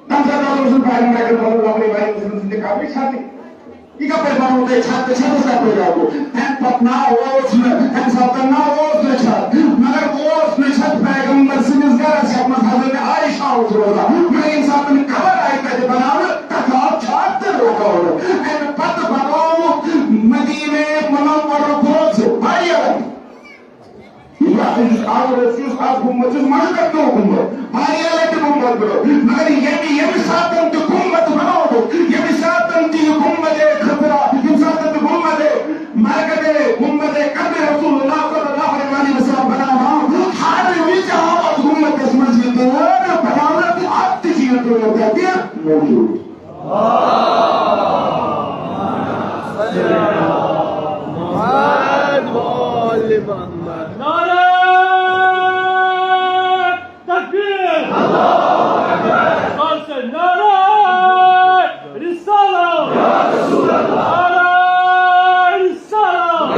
تَمہِ ساتہٕ نہ اوس نہٕ پیغمبر اکرم صلی اللہ علیہ وسلم سٕنٛدِ قبرِ چھتٕے۔ یہِ کَپٲرۍ بَنوو تۄہہِ چھت تہٕ چھتَس کَپٲرۍ آو؟ تَمہِ پَتہٕ نہ اوس نہٕ، تَمہِ ساتہٕ نہ اوس نہٕ چھت، مگر اوس نہٕ چھت پیغمبر سٕنٛدِس گَرَس، یَتھ منٛز حضرت عائشہ اوس روزان۔ مگر ییٚمہِ ساتہٕ قبر آیہِ تَتہِ بَناونہٕ، تَتھ آو چھت تہٕ رُکاونہٕ۔ اَمہِ پَتہٕ بَنوو مدیٖنہ منورُک روزٕ واریاہ لَٹہِ۔ یہِ چھُ اکھ، یُس آز روٗد، یُس آز گوٚمُت چھُ، منٛزٕ پٮ۪ٹھ پیوٚو گوٚمُت، واریاہ لَٹہِ گوٚمُت پیوٚو۔ مگر ییٚمہِ، ییٚمہِ ساتہٕ تہِ گُنبد بنووُکھ، ییٚمہِ ساتہٕ تہِ یہِ گُنبدِ خضرا، ییٚمہِ ساتہٕ تہِ گُنبدِ مرکزِ، گُنبدِ قبرِ رسول اللہ صلی اللہ علیہ وسلم بناونہٕ آو، ہر وِزِ آو اَتھ گُنبدَس منٛز یہِ دٲر بناونہٕ، اَتھ تہِ چھِ یہِ دٲر تَتہِ موجود۔ نعرہ تکبیر! نعرہ رسالت! نعرہ رسالت!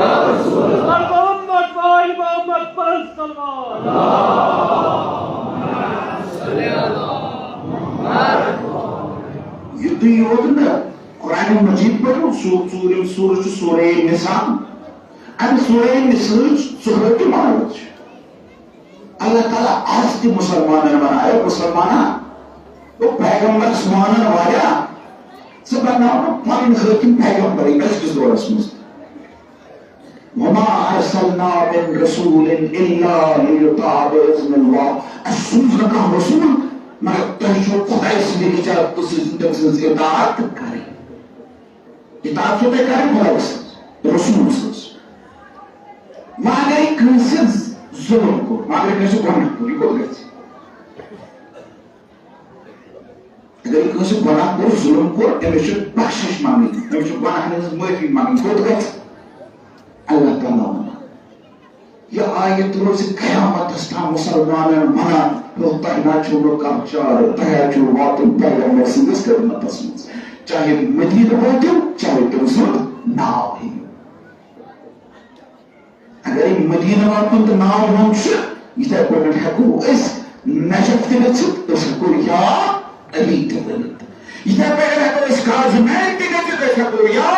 محمد و آل محمد پر صلوات! یُتُے یوت نہٕ، قرآن مجید پٔرِو، سو-، ژوٗرِم سورہ چھُ سورہ نساء۔ اَمہِ سورہ نساءٕچ ژُہٲٹھِم آیت چھِ۔ اللہ تعالیٰ آز تہِ مُسلمانن وَنان، اے مُسلمانا، گوٚو پیغمبرس مانن واریاہ، ژٕ بناو نہٕ پنٕنۍ حٲکِم پیغمبرٕے أزکِس دورس منٛز۔ وما ارسلنا من رسول الا لیطاع باذن اللہ۔ اَسہِ سوٗز نہٕ کانٛہہ رسول مگر تۄہہِ چھو خۄداے سٕنٛدِ اجازتہٕ سۭتۍ تٔمۍ سٕنٛز اطاعت کرٕنۍ۔ اطاعت چھو تۄہہِ کرٕنۍ خۄداے سٕنٛز، رسول سٕنٛز۔ وۄنۍ اگرے کٲنٛسہِ ظلم کوٚر، وۄنۍ اگرے کٲنٛسہِ گۄناہ کوٚر، یہِ کوٚت گژھِ؟ اگر کٲنٛسہِ گۄناہ کوٚر، ظلم کوٚر، أمِس چھِ بخشش منٛگٕنۍ، أمِس چھِ گۄناہن ہٕنٛز معٲفی منٛگٕنۍ۔ کوٚت گژھِ؟ اللہ تعالیٰ وَنان، یہِ آیت روزِ قیامتس تام مُسلمانن وَنان، گوٚو تۄہہِ نہ چھُو نہٕ کانٛہہ چارٕ، تۄہہِ حظ چھُو واتُن پیغمبر سٕنٛدِس خدمتس منٛز، چاہے مدیٖنہٕ وٲتِو، چاہے تٔمۍ سُنٛد ناو ہیٚیِو۔ اگر یہِ مدیٖنہٕ واتُن تہٕ ناو ہیوٚن چھُ، یِتھے پٲٹھۍ ہٮ۪کو أسۍ نجف تہِ گٔژھِتھ، أسۍ ہٮ۪کو یا علی تہِ ؤنِتھ۔ یِتھے پٲٹھۍ ہٮ۪کو أسۍ کاظمین تہِ گٔژھِتھ، أسۍ ہٮ۪کو یا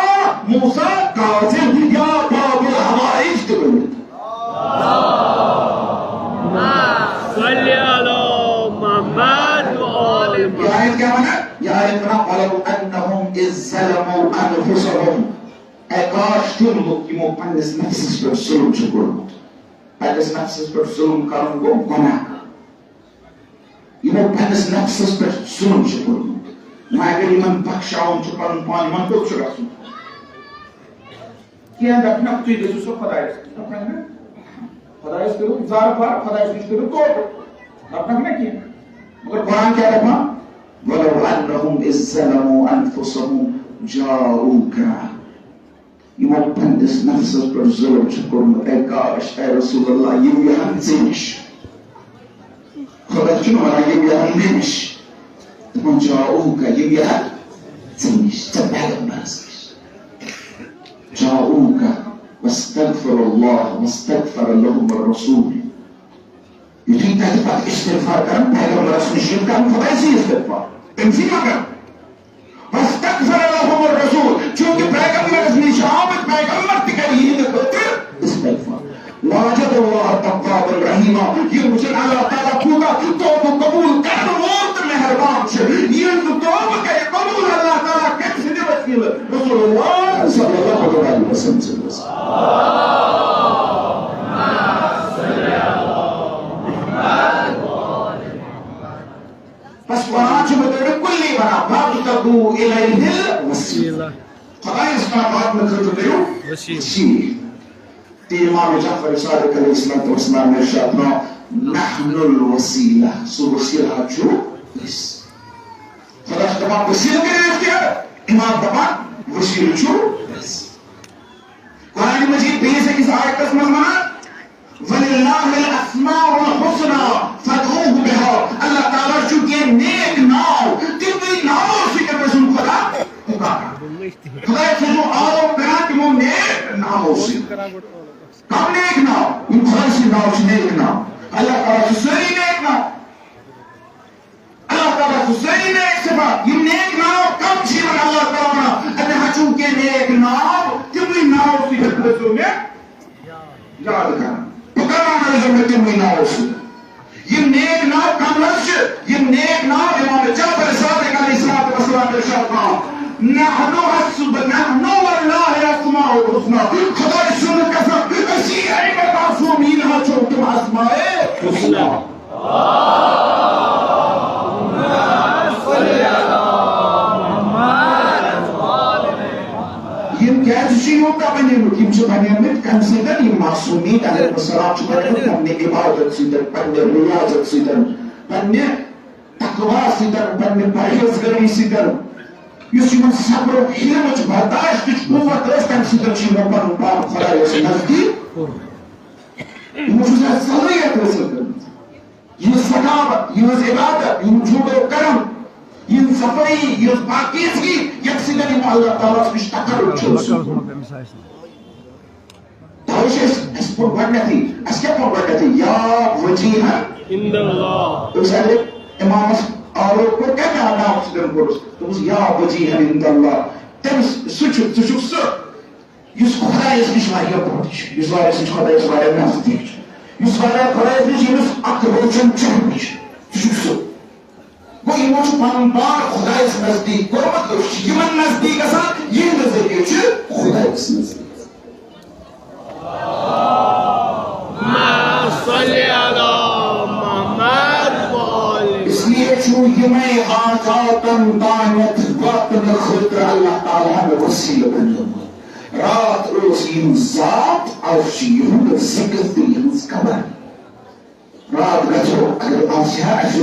موسیٰ کاظم یا باب الحوائج تہِ ؤنِتھ۔ صلی علی محمد و آل محمد۔ یہِ آیت کیٛاہ وَنان؟ یہِ آیت وَنان، "ولو انہم اذ ظلموا انفسہم۔" اے کاش تِم لُکھ یِمو پننِس نفسس پٮ۪ٹھ ظلم چھُ کوٚرمُت۔ پننِس نفسس پٮ۪ٹھ ظلم کرُن گوٚو گۄناہ کرُن۔ یِمو پننِس نفسس پٮ۪ٹھ ظلم چھُ کوٚرمُت۔ وۄنۍ اگر یِمن بخشاوُن چھُ پنُن پان، یِمن کوٚت چھُ گژھُن؟ کینٛہہ دپنکھ، تُہۍ گٔژھِو سا خۄدایس نِش۔ دپنکھ نہ، خۄدایس کٔرِو زارٕ پار، خۄدایس نِش کٔرِو توبہٕ۔ دپنکھ نہ کینٛہہ۔ مگر قرآن کیٛاہ دپان؟ "ولو انہم اذ ظلموا انفسہم جاؤک۔" یِمو پننِس نفسس پٮ۪ٹھ ظلم چھُ کوٚرمُت، اے کاش، اے رسول اللہ، یِم یِہن ژےٚ نِش۔ خۄدا چھُنہٕ وَنان، یِم یِہن مےٚ نِش۔ دَپان، "جاؤک"، یِم یِہن ژےٚ نِش، ژےٚ پیغمبرس نِش۔ "جاؤک واستغفر اللہ واستغفر لهم الرسول"۔ یُتھُے تَتہِ پَتہٕ استغفار کَرَن، پیغمبرَس نِش چھُ کَرُن خۄدایہِ سٕے استغفار، تٔمۍ سٕے ما کَرُن؟ "واستغفر لهم الرسول"، چونکہ پیغمبرَس نِش چھُ آمُت پیغمبر تہِ کَرِ توابا رحیما۔ یِم وٕچھن اللہ تعالیٰ کوٗتاہ توبہٕ قبوٗل کرن وول تہٕ مہربان چھُ۔ ییٚلہِ نہٕ توبہٕ کرِ قبوٗل اللہ تعالیٰ کٔمۍ سٕنٛدِ وسیلہٕ؟ رسول اللہ صلی اللہ علیہ وسلم سٕنٛدِ وسیلہٕ۔ بس قرآن چھُ مُتعلق کُلی وَنان، "وابتغوا الیہ الوسیلہ۔" خدایس تام واتنہٕ خٲطرٕ کٔرِو وسیلہٕ۔ وسیلہٕ۔ تہٕ امام جعفر صادق علیہ الصلوۃ والسلام ارشاد فرماوان، "نحن الوسیلہ"، سُہ وسیلہٕ حظ چھُ أسۍ۔ خدا چھُ دَپان، "وسیلہٕ کٔرِو أسۍ کیٛاہ؟" امام دَپان، "وسیلہٕ چھُ أسۍ۔" قرآن مجید بیٚیِس أکِس آیتس منٛز وَنان، "وللہ الاسماء الحسنی فادعوہ بہا۔" اللہ تعالیٰ چھُ کینٛہہ نیک ناو، تِمنٕے ناوو سۭتۍ ٲسۍ خدا پُکاران۔ خدایَس ٲسۍ آلو کران تِمو نیک ناوو سۭتۍ۔ کم نیک ناو؟ یِم خۄداے سٕنٛدۍ ناو چھِ نیک ناو۔ اللہ تعالیٰ چھُ سٲری نیک ناو۔ اللہ تعالیٰ چھُ سٲری نیک صفات۔ یِم نیک ناو کم چھِ یِمن اللہ تعالیٰ وَنان؟ اَتہِ حظ چھُ کینٛہہ نیک ناو، تِمنٕے ناوو سۭتۍ ٲسۍزیو مےٚ یاد کران۔ بہٕ کران ٲسۍزیو مےٚ تِمنٕے ناوو سۭتۍ۔ یِم نیک ناو کم حظ چھِ؟ یِم نیک ناو امام جعفر صادق علیہ الصلوۃ والسلام ارشاد فرماوان، "نحن حسب، نحن واللہ الاسماء الحسنی۔" خداے سُنٛد قسم، أسی ائمہ معصومین حظ چھو تِم اسماء حسنی۔ یِم کیٛازِ چھِ یوٗتاہ بَنیمٕتۍ؟ یِم چھِ بَنیمٕتۍ کَمہِ سۭتۍ؟ یِم معصومیٖن علیہ السلام چھِ بَنیمٕتۍ پننہِ عبادت سۭتۍ، پننہِ ریاضت سۭتۍ، پننہِ تقوا سۭتۍ، پننہِ پرہیزگٲری سۭتۍ۔ یُس یِمن صبرُک، حلمٕچ، برداشتٕچ قوت ٲس، تَمہِ سۭتۍ چھِ یِمو پَنُن پان خۄدایَس نزدیٖک کوٚرمُت۔ یِمو چھُ زیادٕ صلٲحیت حٲصِل کٔرمٕژ۔ یِہٕنٛز ثقافت، یِہٕنٛز عبادت، یِہُنٛد جھوٹ و کرم، یِہٕنٛز صفٲیی، یِہٕنٛز پاکیزگی، یَتھ سۭتۍ یِم اللہ تعالیٰ ہَس نِش تقرب چھِ گژھان۔ توے چھِ أسۍ، اَسہِ پوٚر گۄڈٕنٮ۪تھٕے، اَسہِ کیٛاہ پوٚر گۄڈٕنٮ۪تھٕے؟ یا وجیہن عند اللہ۔ أمِس اگر امامس آروپ کوٚر، کَمہِ آداب سۭتۍ کوٚرُس؟ دوٚپُس، یا وجیہن عند اللہ۔ تٔمِس، سُہ چھُ، ژٕ چھُکھ سُہ، یُس خۄدایَس نِش واریاہ بوٚڑ چھُ، یُس خۄدایَس نِش خۄدایَس واریاہ نزدیٖک چھُ، یُس واریاہ خۄدایَس نِش، ییٚمِس اَکھ روشن چہرٕ چھُ، سُہ چھُ سُہ۔ گوٚو، یِمو چھُ پَنُن پان خۄدایَس نزدیٖک کوٚرمُت، أسۍ چھِ یِمَن نزدیٖک گژھان، یِہِنٛدِ ذٔریعہٕ چھِ خۄدایَس نزدیٖک۔ صلی علی محمد و آل۔ اس لیے چھُ یِمَے حاجاتَن تانٮ۪تھ واتنہٕ خٲطرٕ اللہ تعالیٰ ہَن وسیٖلہٕ بنیومُت۔ راتھ ٲس یِہٕنٛز ذات، آز چھِ یِہُنٛد ذِکر تہٕ یِہٕنٛز قبر۔ راتھ گژھو، اگر آسہِ ہا اَسہِ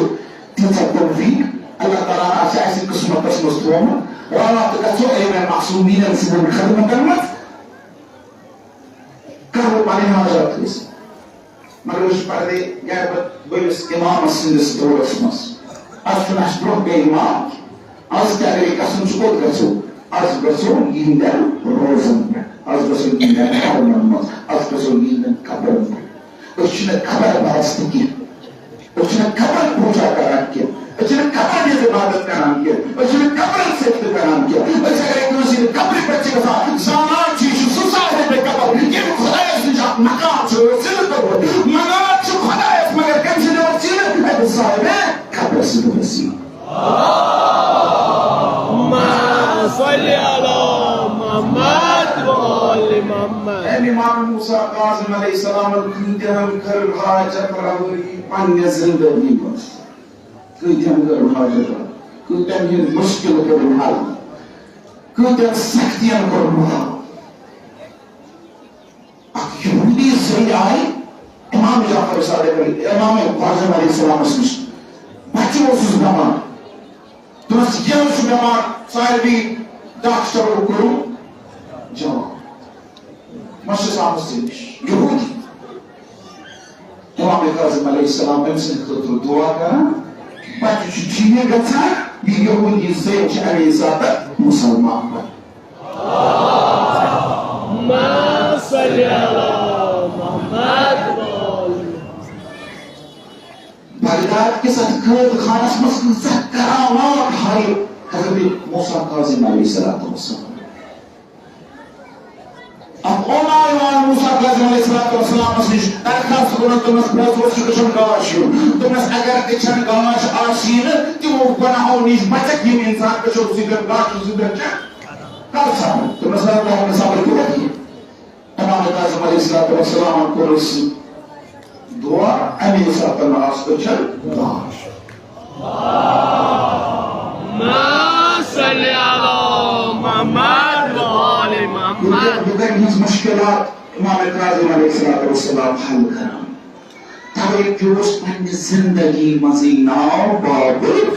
تیٖژاہ توفیٖق، اللہ تعالیٰ ہَن آسہِ ہا اَسہِ قٕسمتَس منٛز تھوٚومُت، راتھ گژھو یِمَن معصومیٖنَن سٕنٛدٮ۪ن خدمتَن منٛز، کرو پنٕنۍ حاجات حٲصِل۔ مگر أسۍ چھِ پردے گرِ پتہٕ بٔڑِس اِمامس سٕنٛدِس دورس منٛز۔ از چھُنہٕ اَسہِ برٛونٛہہ کینٛہہ اِمام۔ از تہِ اگرے گژھُن چھُ، کوٚت گژھو؟ از گژھو یِہنٛدٮ۪ن روزن پٮ۪ٹھ، از گژھو یِہنٛدٮ۪ن حرمن منٛز، از گژھو یِہنٛدٮ۪ن قبرن پٮ۪ٹھ۔ أسۍ چھِنہٕ قبر پرست کینٛہہ۔ أسۍ چھِنہٕ قبر پوٗجا کران کینٛہہ۔ أسۍ چھِنہٕ قبرن ہٕنٛز عبادت کران کینٛہہ۔ أسۍ چھِنہٕ قبرن سۭتۍ تہِ کران کینٛہہ۔ أسۍ اگر کٲنٛسہِ ہٕنٛدِ قبرِ پٮ۪ٹھ چھِ گژھان، زانان چھِ، یہِ چھُ سُہ صاحبِ قبر، ییٚمۍ خۄدایَس نِش اکھ مقام چھُ حٲصِل کوٚرمُت۔ منان چھِ خۄدایَس، مگر کٔمۍ سٕنٛدِ وسیٖلہٕ؟ أمِس صاحبِ قبرِ سٕنٛدِ وسیٖلہٕ۔ اللہم صل علی محمد و آل محمد۔ أمۍ امام موسیٰ کاظم علیہ السلامن کۭتیاہن کٔر حاجت رَوٲیی پننہِ زندگی منٛز۔ کۭتیاہن کٔر حاجت رَوا، کۭتیاہن ہٕنٛدۍ مُشکِل کٔرٕن حل، کۭتیاہن سختین کوٚرُن حل۔ اکھ یہودی زٔنۍ آیہِ امام جعفر صادق علیہ، امام کاظم علیہ السلامس نِش۔ بچہٕ اوسُس بٮ۪مار۔ دوٚپنس، "یہِ حظ چھُ بٮ۪مار، ساروی ڈاکٹرو کوٚرُن جواب۔ وۄنۍ چھُس آمُت ژےٚ نِش، یہودی۔" امام کاظم علیہ السلام أمۍ سٕنٛدِ خٲطرٕ دُعا کران، بچہٕ چھُ ٹھیٖک گژھان، یہِ یہودی زٔنۍ چھِ اَمے ساتہٕ مُسلمان بنان۔ اللہم صل علی محمد و آل محمد۔ بغداد کِس اَتھ قٲد خانس منٛز کۭژاہ کرامات ہایہِ حضرت موسیٰ کاظم علیہ الصلوۃ والسلام۔ اکھ اوٚن آو یِوان موسیٰ کاظم علیہ الصلوۃ والسلامس نِش، درخواست کوٚرُن، دوٚپنس، "بہٕ حظ اوسُس أچھن گاش ہیوٗ۔" دوٚپنس، "اگر أچھن گاش آسی نہٕ، تِمو گۄناہو نِش بچکھ یِم اِنسان أچھو سۭتۍ گاشو سۭتۍ چھِ کران صبر۔" دوٚپنس، "نہ، تۄہہِ ہیٚکہِ نہٕ صبر کٔرِتھ کینٛہہ۔" امام کاظم علیہ الصلوۃ والسلامن کوٚر أسۍ دعا، اَمے ساتہٕ آس أچھن گاش۔ اللهم صل على محمد وآل محمد۔ لُکن ہٕنٛز مشکلات امام کاظم علیہ الصلوۃ والسلام حل کران۔ توے پیوس پننہِ زندگی منٛزٕے ناو بابل۔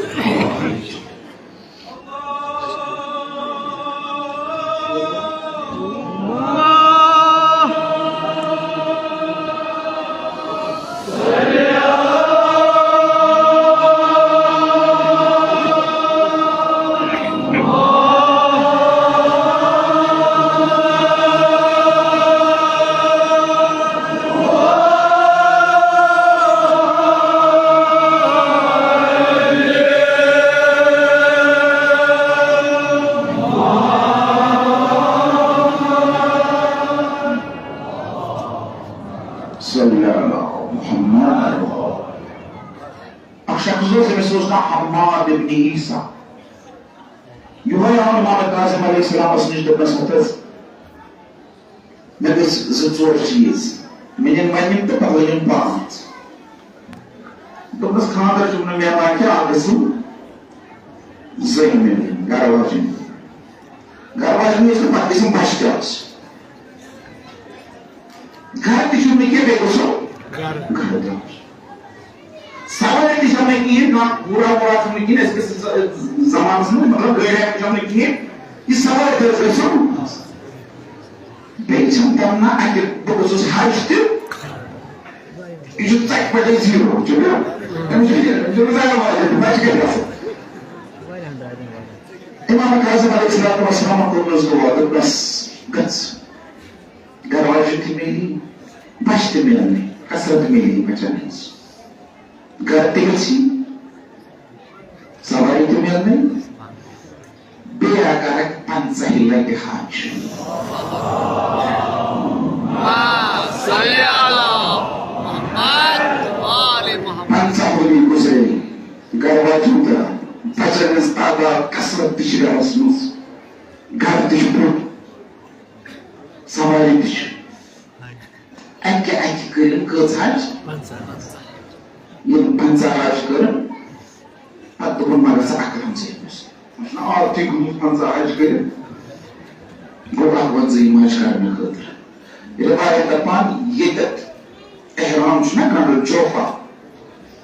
صلی اللہ محمد۔ اکھ شخص اوس، أمِس اوس ناو حماد ابن عیسیٰ۔ یِہوٚے آو امام کاظم علیہ السلامس نِش، دوٚپنس، "ہتہٕ حظ، مےٚ گٔژھۍ زٕ ژور چیٖز، مےٚ نِن وۄنۍ یِم تہٕ پتہٕ ؤنِم پانٛژھ۔" دوٚپنس، "خانٛدر چھُم نہٕ مےٚ وۄنۍ کینٛہہ، اکھ گٔژھِم زٔنۍ مےٚ نِنۍ، گرٕ واجِنۍ۔ گرٕ واجِنۍ ٲسۍ تہٕ پتہٕ گٔژھِم بچہِ تہِ آسٕنۍ۔ گرٕ تہِ چھُم نہٕ کینٛہہ، بیٚیہِ گوٚژھُم گرٕ۔ گرٕ تہِ آسُن۔ سوارِ تہِ چھَم نہٕ کِہیٖنۍ، کانٛہہ گُرا وُرا چھُم نہٕ کِہیٖنۍ، أزکِس ز-، زمانَس منٛز، مطلب، گٲڑۍ ہٮ۪کھ چھَم نہٕ کِہیٖنۍ، یہِ سوارِ تہِ حظ گژھِ آسُن۔" بیٚیہِ چھَم تمنا اَکہِ، بہٕ گوٚژھُس حج تہِ، یہِ چھُ ژَکہِ پٮ۪ٹھَے زیٖرو، چھُ نہ؟ أمِس چھُ، أمِس چھُ نہٕ زیادٕ واریاہ، بَچہِ کَتہِ آسَن؟ امام کاظم علیہ الصلوۃ والسلام کوٚر نہٕ حظ دُعا، دوٚپنَس، "گژھ، گرٕ واجِنۍ تہِ میلی، بَچہِ تہِ میلنٕے، کثرت میلی بَچَن ہٕنٛز۔" گرٕ تہِ گژھی، سوارِ تہِ میلنٕے، بیٚیہِ اگر پنٛژاہہِ لٹہِ حج۔ صلی علی محمد وآل محمد۔ پنٛژاہ ؤری گُزرے، گرٕ واتیو تہٕ بچن ہٕنٛز تعداد کثرت تہِ چھِ گرس منٛز، گرٕ تہِ چھُ بوٚڑ، سوارِ تہِ چھِ۔ اَکہِ اَکہِ کٔرِن کٔژ حج؟ پنٛژاہ۔ ییٚلہِ پنٛژاہ حج کٔرٕن، پَتہٕ دوٚپُن، "مگر سا اَکھ لَمسٕے أمِس۔ وۄنۍ چھُنہ عادتھٕے گوٚمُت پنٛژاہ حج کٔرِتھ، گوٚو اَکھ وَنزٕ یِم حج کرنہٕ خٲطرٕ۔" رِوایت دَپان، ییٚتٮ۪تھ احرام چھُنہ گنٛڈُن، جوفہ،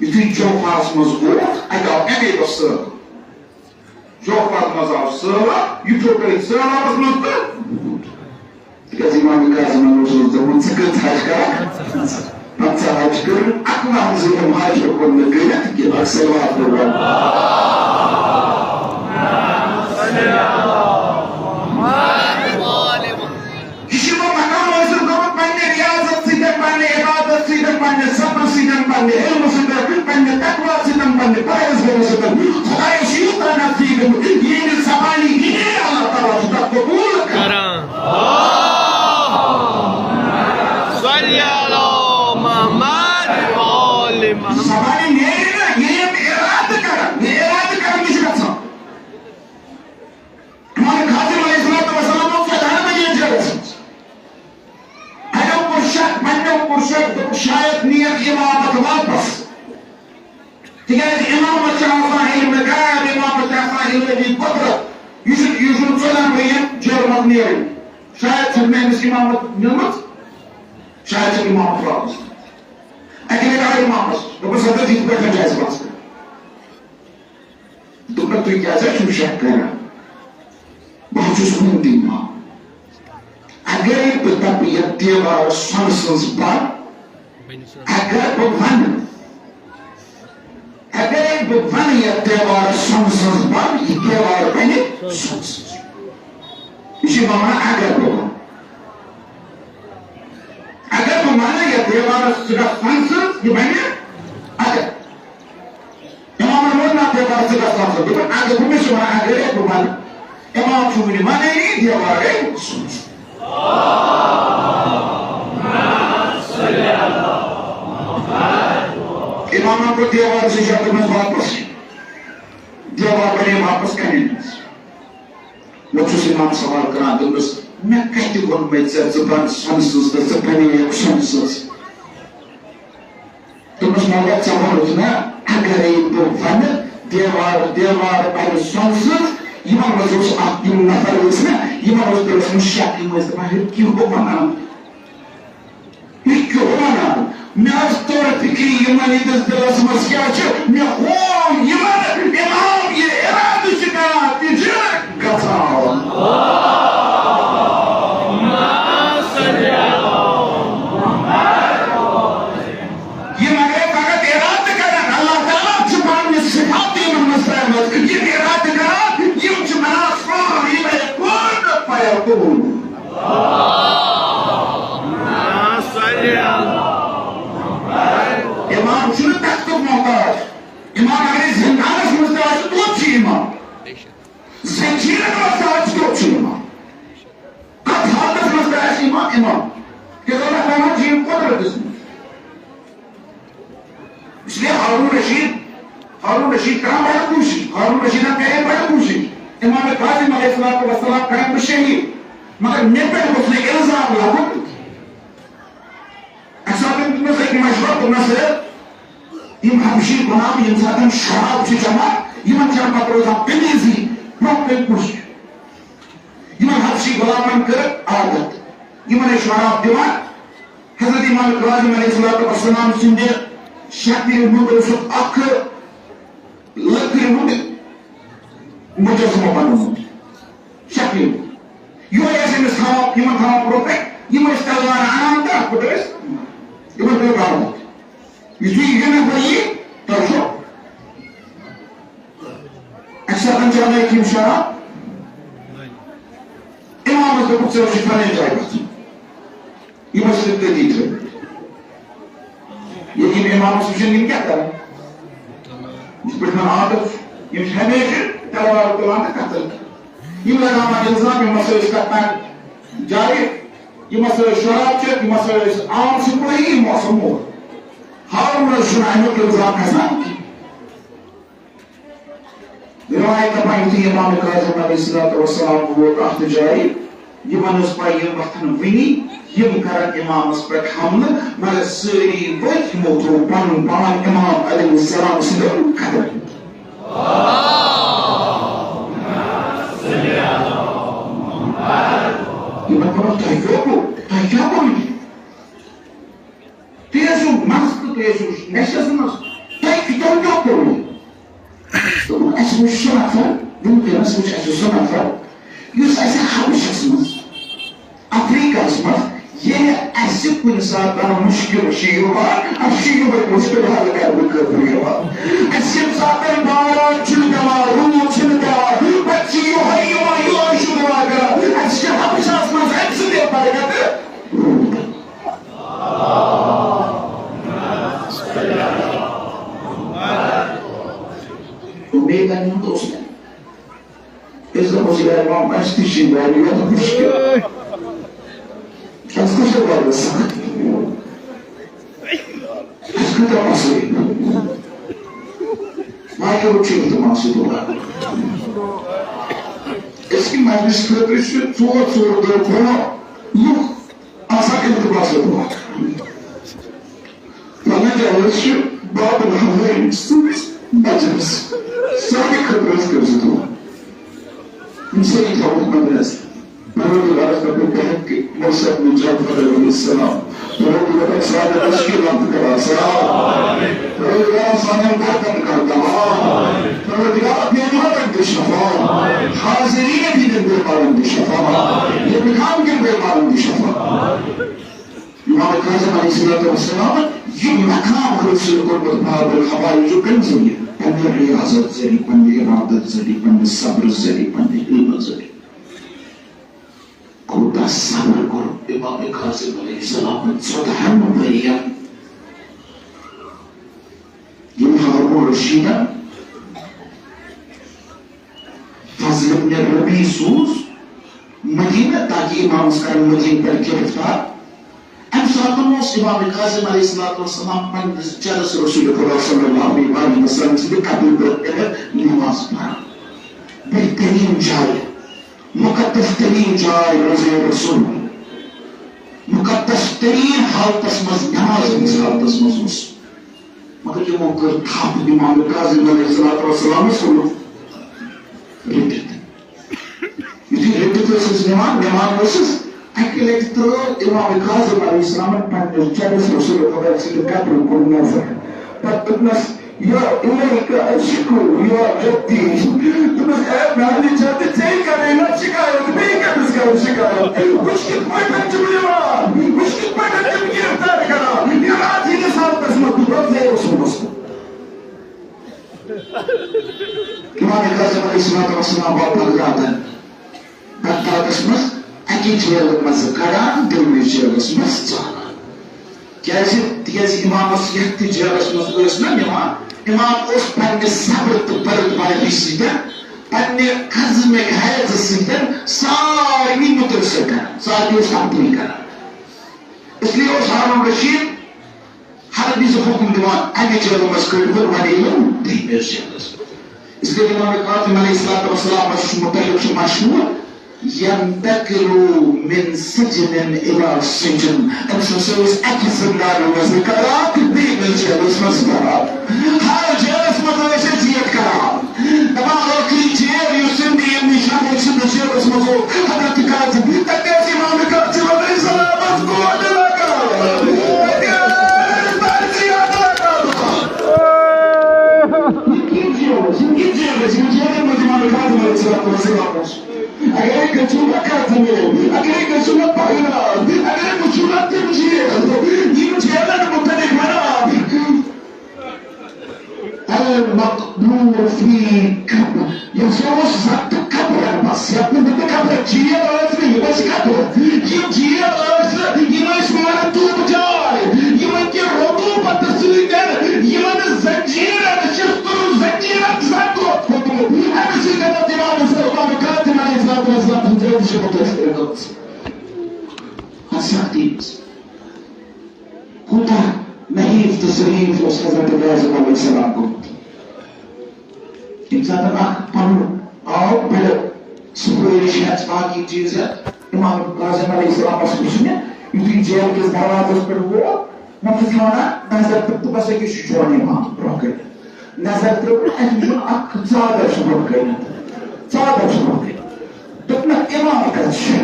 یُتھُے جوفاہَس منٛز ووت، اَتہِ آو اَمے دۄہ سٲلَب۔ جوفاہَس منٛز آو سٲلاب، یہِ پھیوٚر أتھۍ سٲلابَس منٛز تہٕ۔ تِکیٛازِ امام کاظمَن اوس دوٚپمُت، "ژٕ کٔژ حج کرکھ؟" پنٛژاہ حج کٔر، اَکوُہَن زٕ یِم حج ہیوٚکُن نہٕ کٔرِتھ کینٛہہ، اَکھ صلوات پٔرِو۔ یہِ چھُ یِمو مقام حٲصِل کوٚرمُت پننہِ ریاضت سۭتۍ، پننہِ عبادت سۭتۍ، پننہِ صبرٕ سۭتۍ، پننہِ علمہٕ سۭتۍ، پننہِ تقویٰ سۭتۍ، پننہِ پرہیزگٲری سۭتۍ۔ خۄدایَس چھُ یوٗتاہ نزدیٖک گوٚمُت، یِہنٛدِ زبانی یہِ نیرِ، اللہ تعالیٰ چھُ تَتھ قبوٗل کران۔ کران۔ صلی علی محمد و آل محمد۔ زبانی نیرِ نہ، یہِ یِم اِرادٕ کران، یہِ اِرادٕ کران، یہِ چھُ گژھان۔ امام کاظم علیہ الصلوۃ والسلام اوس ژۄدہَن ؤرین جیلس منٛز۔ اَتیو کوٚر شک، پننیو کوٚر شک، دوٚپُکھ، "شاید نِیَکھ امامت واپس۔" تِکیٛازِ امامت چھِ آسان علم غیب، امامت چھِ آسان الہی قدرت۔ یہِ چھُ، یہِ چھُنہٕ ژۄدہَن ؤرین جیلہٕ منٛز نیرُن۔ شاید چھَنہٕ مےٚ أمِس امامت نِمٕژ، شاید چھِ امامت واپس۔ اَکہِ لَٹہِ آو امامس، دوٚپُن، "سا تہٕ یِتھ پٲٹھۍ چھُ اَسہِ باسان۔" دوٚپُن، "تُہۍ کیٛازِ حظ چھِو شک کران؟ بہٕ حظ چھُس وُنہِ تہِ امام۔ اگرے بہٕ دَپہٕ یَتھ دیوارَس سۄنہٕ سٕنٛز بَر، اگر بہٕ وَنہٕ، اگرے بہٕ وَنہٕ یَتھ دیوارَس سۄنہٕ سٕنٛز بَر، یہِ دیوار بَنہِ سۄنہٕ سٕنٛز۔" یہِ چھُ وَنان، اگر بہٕ وَنہٕ۔ اگر بہٕ وَنہٕ یَتھ دیوارَس، ژٕ گژھ سۄنہٕ سٕنٛز، یہِ بَنہِ اگر۔ امامن ووٚن، "نہ، دیوار ژٕ گژھ آسُن۔" دوٚپُن، اگر بہٕ، مےٚ چھُ وَنان، اگرے بہٕ وَنہٕ، امام چھُ وُنہِ وَنٲنی، دیوار گٔے سۄنہٕ سٕنٛز۔ دیوار زٕ چھِ اَتھ منٛز واپس۔ دیوار بنے واپس کَنہِ منٛز۔ وۄنۍ چھُس اِمام سوال کران، دوٚپنَس، "مےٚ کَتہِ ووٚنمَے ژےٚ ژٕ بَن سۄنہٕ سٕنٛز تہٕ ژٕ بَنییَکھ سۄنہٕ سٕنٛز؟" دوٚپنَس، "مگر ژےٚ ووٚنُتھ نا، اگرے بہٕ وَنہٕ دیوار، دیوار بَنہِ سۄنہٕ سٕنٛز، یِمَن منٛز اوس اَکھ یِم نفر ٲسۍ نا، یِمَن اوس دِلَس منٛز شک، یِم ٲسۍ دَپان، ہے، کیٛاہ گوٚو وَنان؟" یہِ کیٛاہ وَنان؟ مےٚ ٲس تورٕ فِکرِ یِمَن یِہِنٛدِس دِلَس منٛز کیٛاہ چھُ۔ مےٚ ہوو یِمَن اِمام یہِ اِرادٕ چھُ کران، تہِ چھُ گژھان۔ یِم اگرے فقط اِرادٕ کرن، اللہ تعالیٰ چھُ پننہِ صفات یِمَن منٛز ترٛٲومٕژ۔ یِم اِرادٕ کران، یِم چھِ وَنان، "کُن یہِ گٔے کُن فیکون۔" امام چھُنہٕ تختُک محتاج۔ امام اگر زندانس منٛز تہِ آسہِ، توتہِ چھُ امام۔ زنجیرن منٛز تہِ آسہِ، توتہِ چھُ امام۔ کتھ حالتس منٛز تہِ آسہِ امام، امام۔ تِکیازِ اللہ تعالیٰ چھُ یِم قۄدرت دِژمٕژ۔ اس لیے ہارون رشید، ہارون رشید کران بڑٕ کوٗشِش، ہارون رشیدن کرے بڑٕ کوٗشِش۔ امام کاظم علیہ الصلوۃ والسلام کرن بہٕ شہید، مگر مےٚ پٮ۪ٹھ گوٚژھ نہٕ الزام لگُن۔ اَسہِ ہسا دیُت مےٚ أکۍ مشورٕ، دوٚپنَس، ہے، یِم حبشی غلام ییٚمہِ ساتہٕ شراب چھِ چٮ۪وان، یِمن چھِ پتہٕ روزان تمیٖزٕے، برٛونٛہہ کَنہِ کُس چھُ۔ یِمن حبشی غلامن کٔر عادت، یِمن ٲسۍ شراب دِوان۔ حضرت امام کاظم علیہ الصلوۃ والسلام سٕنٛدِ شکلہِ ہُنٛد اوسُکھ اکھ لٔکرِ ہُنٛد مجسمہٕ بنومُت۔ شکلہِ ہُنٛد۔ یِہوٚے ٲسۍ أمِس تھاوان، یِمن تھاوان برٛونٛہہ کَنہِ، یِم ٲسۍ تلوار اَنان تہٕ اَتھ پٮ۪ٹھ ٲسۍ یِمن پیوٚو کرُن۔ یُتھُے یہِ نفر یی، تۄہہِ چھُو اَکہِ ساتہٕ چاونے کِم شراب؟ اِمامَس دوٚپُکھ، "ژےٚ اوسُے پنٕنۍ جاے گژھُن۔" یِم ٲسۍ تٔتی تھٲومٕتۍ۔ ییٚلہِ یِم اِمامَس وٕچھن، یِم کیٛاہ کَرَن؟ یِتھ پٲٹھۍ وۄنۍ عادت چھُ، یِم چھِ ہمیشہِ تلوار تُلان تہٕ قتل کران۔ یِم لگاوان الزام، یِم ہسا ٲسۍ کَتان جارِ، یِم ہسا ٲسۍ شراب چٮ۪تھ، یِم ہسا ٲسۍ عام سِپٲہی، یِم ہسا مور۔ ہارونَس چھُنہٕ اَمیُک الزام کھسان کینٛہہ۔ روایت دپان، یُتھُے امام کاظم علیہ الصلوۃ والسلام ووت اتھ جایہِ، یِمن ٲس پَے، یِم وۄتھن وٕنی، یِم کرن امامس پٮ۪ٹھ حملہٕ، مگر سٲری ؤتھۍ، یِمو تھوو پنُن پان امام علیہ السلام سٕنٛدٮ۪ن قدمن۔ یِمن ووٚنُکھ، "تۄہہِ کیٛاہ گوٚو؟ تۄہہِ کیٛاہ گوٚو یہِ؟" تُہۍ ٲسِو مست، تُہۍ ٲسِو نشس منٛز، تۄہہِ کِتھو کیٛاہ کوٚروٕ؟ دوٚپُن، اَسہِ وُچھ سُہ نفر، وُنکیٚنس وُچھ اَسہِ سُہ نفر، یُس اَسہِ حبشس منٛز، افریقہس منٛز، ییٚلہِ اَسہِ کُنہِ ساتہٕ مُشکِل چھُ یِوان، اَسہِ چھُ یِہوٚے مُشکِل حل کرنہٕ خٲطرٕ یِوان۔ اَسہِ ییٚمہِ ساتہٕ باران چھُنہٕ پٮ۪وان، روٗد چھُنہٕ پٮ۪وان، پتہٕ چھُ یِہوٚے یِوان، یِہوٚے چھُ دُعا کران۔ اَسہِ چھِ حبشس منٛز اَمہِ سۭتۍ برکت۔ اُمیدن ہُنٛد اوس مےٚ۔ أسۍ دَپوس، "یارٕ، وۄنۍ اَسہِ تہِ چھِ واریاہ مُشکِل۔ اَسہِ تہِ چھِ واریاہ سختی۔ اَسہِ کۭتیٛاہ مسٲیِل۔ وۄنۍ کَرو ٹھیٖک تہٕ مسجد وَلان۔ أزکہِ مجلس خٲطرٕ چھِ ژور ژور دۄہ برٛونٛہہ لُکھ آسان التماس برٛونٛہہ۔ پننہِ جایہِ چھِ باب الحمرین سٕنٛز مجلس۔ سانہِ خٲطرٕ حظ کٔرۍ زِ دُعا۔ یِم سٲری تھاوُکھ مدرس۔ پروردگارس رب البحق مرسل من جعفر علیہ السلام۔ پروردگار سانہِ تشکیلات کر آسان۔ پروردگار سانٮ۪ن گردن کر تمام۔ پروردگار بیمارن دِ شفا۔ حاضرین ہٕنٛدٮ۪ن بیمارن دِ شفا۔ ییٚمہِ گامہٕ کٮ۪ن بیمارن دِ شفا۔ امام کاظم علیہ الصلوۃ والسلام یہِ مقام حٲصِل کوٚرمُت، باب الحوائج، کَمہِ ذٔریعہٕ؟ پننہِ ریاضت ذٔریعہٕ، پننہِ عبادت ذٔریعہٕ، پننہِ صبر ذٔریعہٕ، پننہِ علم ذٔریعہٕ۔ کوٗتاہ صبر کوٚر امام کاظم علیہ السلامن ژۄدہن ؤرین۔ ییٚلہِ ہارون رشیدن فضل ابن ربیع سوٗز مدینہ، تاکہ امامس کرن مدینہ پٮ۪ٹھ گرفتار۔ امہِ ساتن اوس امام کاظم علیہ الصلوۃ والسلام پننِس چرس رسول خدا صلی اللہ علیہ وسلم سٕنٛدِ قبرِ برٛونٛہہ کَنہِ نماز پران۔ بہترین جاے، مقدس ترین جاے روضہ رسول، مقدس ترین حالتس منٛز، نماز ہٕنٛدِس حالتس منٛز اوس۔ مگر یِمو کٔر تھپھ امام کاظم علیہ الصلوۃ والسلامس، کوٚرُن رٔٹِتھ۔ یُتھُے رٔٹِتھ ٲسِس نِوان، نِوان ٲسِس، اَکہِ لَٹہِ ترٛٲو امام کاظم علیہ السلامن پننِس جدس رسول خدا سٕنٛدِ قبرِ کُن نظر۔ پتہٕ دوٚپنس، "یا الیک اشکو یا جدی۔" دوٚپنس، "اے میانہِ جدِ، ژےٚ کرے نا شکایت، بیٚیہِ کٔمِس کرٕ شکایت؟ وٕچھ کِتھ پٲٹھۍ چھُم یِوان، وٕچھ کِتھ پٲٹھۍ چھُم گرفتار کران، یہِ راتھ یہِ نثار قسمت، دوٚپُن، ژےٚ اوسُم اوسمُت۔" امام کاظم علیہ الصلوۃ والسلام آو بغداد۔ بغدادس منٛز اَکہِ جیلہٕ منٛزٕ کڑان، دوٚیمِس جیلس منٛز ژانان۔ کیازِ؟ تِکیازِ امامس یتھ تہِ جیلس منٛز ٲسۍ نا نِوان، امام اوس پننہِ صبرٕ تہٕ بردباری سۭتۍ، پننہِ عزمِ غیظ سۭتۍ سارنٕے متٲثر کران، سارنٕے اوس تبدیل کران۔ اس لیے اوس ہارون رشید ہر وِزِ حُکُم دِوان، "اَمہِ جیلہٕ منٛز کٔڑۍہُن، وۄنۍ یِیِن دوٚیمِس جیلس منٛز۔" اس لیے امام کاظم علیہ الصلوۃ والسلام متعلق چھُ مشہوٗر، "ینتقل من سجن الی سجن"۔ أمۍ سٕنٛز سۄ ٲس اَکہِ زِندانہٕ منٛز کران تہٕ بیٚیِس جیلس منٛز کران۔ ہر جیلس منٛز ٲسۍ أسۍ یہِ کران۔ دپان، ٲخری جیل یُس زِندگی نِش ہمیشہِ چھُ نہٕ جیلس منٛز اوس حضرت قاضی۔ تَتہِ ٲسۍ امام قاضی علیہ السلامس گوڈ لگان۔ تَتہِ ٲسۍ تعزیت لگان۔ یہِ کِتھ جیل اوس؟ یہِ کِتھ جیل ٲسۍ؟ یِم جیلن منٛز امام قاضی علیہ السلام اوس۔ اگرے گژھو نا قاضی، اگرے گژھو نا بغداد، اگرے وٕچھو نا تِم جیل، یِم جیلن متعلق ونان۔ المقبور فی قبر، یہِ ہسا اوس زبطہٕ قبرن منٛز، یتھ منٛز نہٕ قبر جیل ٲس نہٕ، یہِ ٲس قبر۔ یِم جیل ٲسۍ، یِم ٲسۍ مرطوب جاے، یِمن کہِ رطوبت سۭتۍ، یِمن زنجیرن، شستُر زنجیرن زنگ اوس کھوٚتمُت۔ امہِ سۭتۍ اوس امام حسین، امام کاظم علیہ الصلوۃ والسلام ہٕنٛز زندگی چھِ متٲثر گٔمٕژ۔ اَتھ سختی منٛز۔ کوٗتاہ نحیف تہٕ ضعیف اوس حضرت کاظم علیہ السلام گوٚمُت۔ ییٚمہِ ساتہٕ اکھ پَلو آو، بٔڑ سُفٲرِش ہٮ۪ژ، باقٕے چیٖز ہٮ۪ژ، امام کاظم علیہ السلامس وُچھ مےٚ، یُتھُے جیل کِس دروازس پٮ۪ٹھ ووت، مےٚ اوس وَنان، نظر تہٕ بہٕ ہسا چھُس چون امام برٛونٛہہ کَنہِ۔ نظر ترٛٲو، اَسہِ وُچھ اکھ ژادر چھُ برٛونٛہہ کَنہِ۔ ژادر چھُ برٛونٛہہ کَنہِ۔ دوٚپنَکھ، "امام کَتہِ چھُ؟"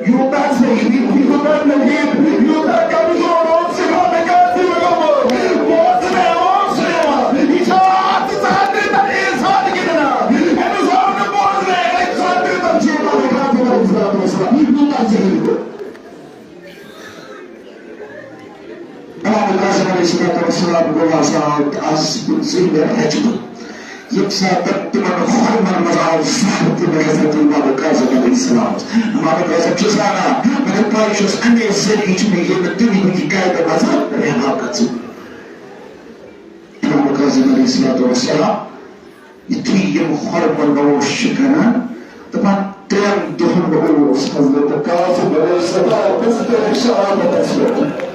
یوٗتاہ ضعیف، یوٗتاہ نحیف، یوٗتاہ کمزور اوس امام کاظم گوٚمُت۔ بوزنہٕ اوس نہٕ یِوان۔ یہِ چھا اَتھ ژادرِ تَل اِنسان کِنہٕ نہ؟ أمِس آو نہٕ بوزنہٕ، أمِس ژادرِ تَل چھُ امام کاظم علیہ الصلوۃ والسلام۔ یوٗتاہ ضعیف گوٚو۔ امام کاظم علیہ الصلوۃ والسلام گوٚو آزاد، آز بہٕ زِندٕ رچہٕ بہٕ۔ ییٚمہِ ساتہٕ تِمن خۄرمن منٛز آو زہر تہِ مےٚ حضرت امام کاظم علیہ السلام۔ امام کاظم چھُ زانان، مگر پاے چھُس، اَمے ذٔریعہٕ چھُ مےٚ ییٚمہِ دُنیاہٕکہِ قیدٕ منٛز رہا گژھُن۔ امام کاظم علیہ الصلوۃ والسلام یُتھُے یِم خۄرمن نوش چھِ کران، دَپان، ترٛٮ۪ن دۄہن اوس حضرت کاظم علیہ السلام بسترِ شہادتس پٮ۪ٹھ۔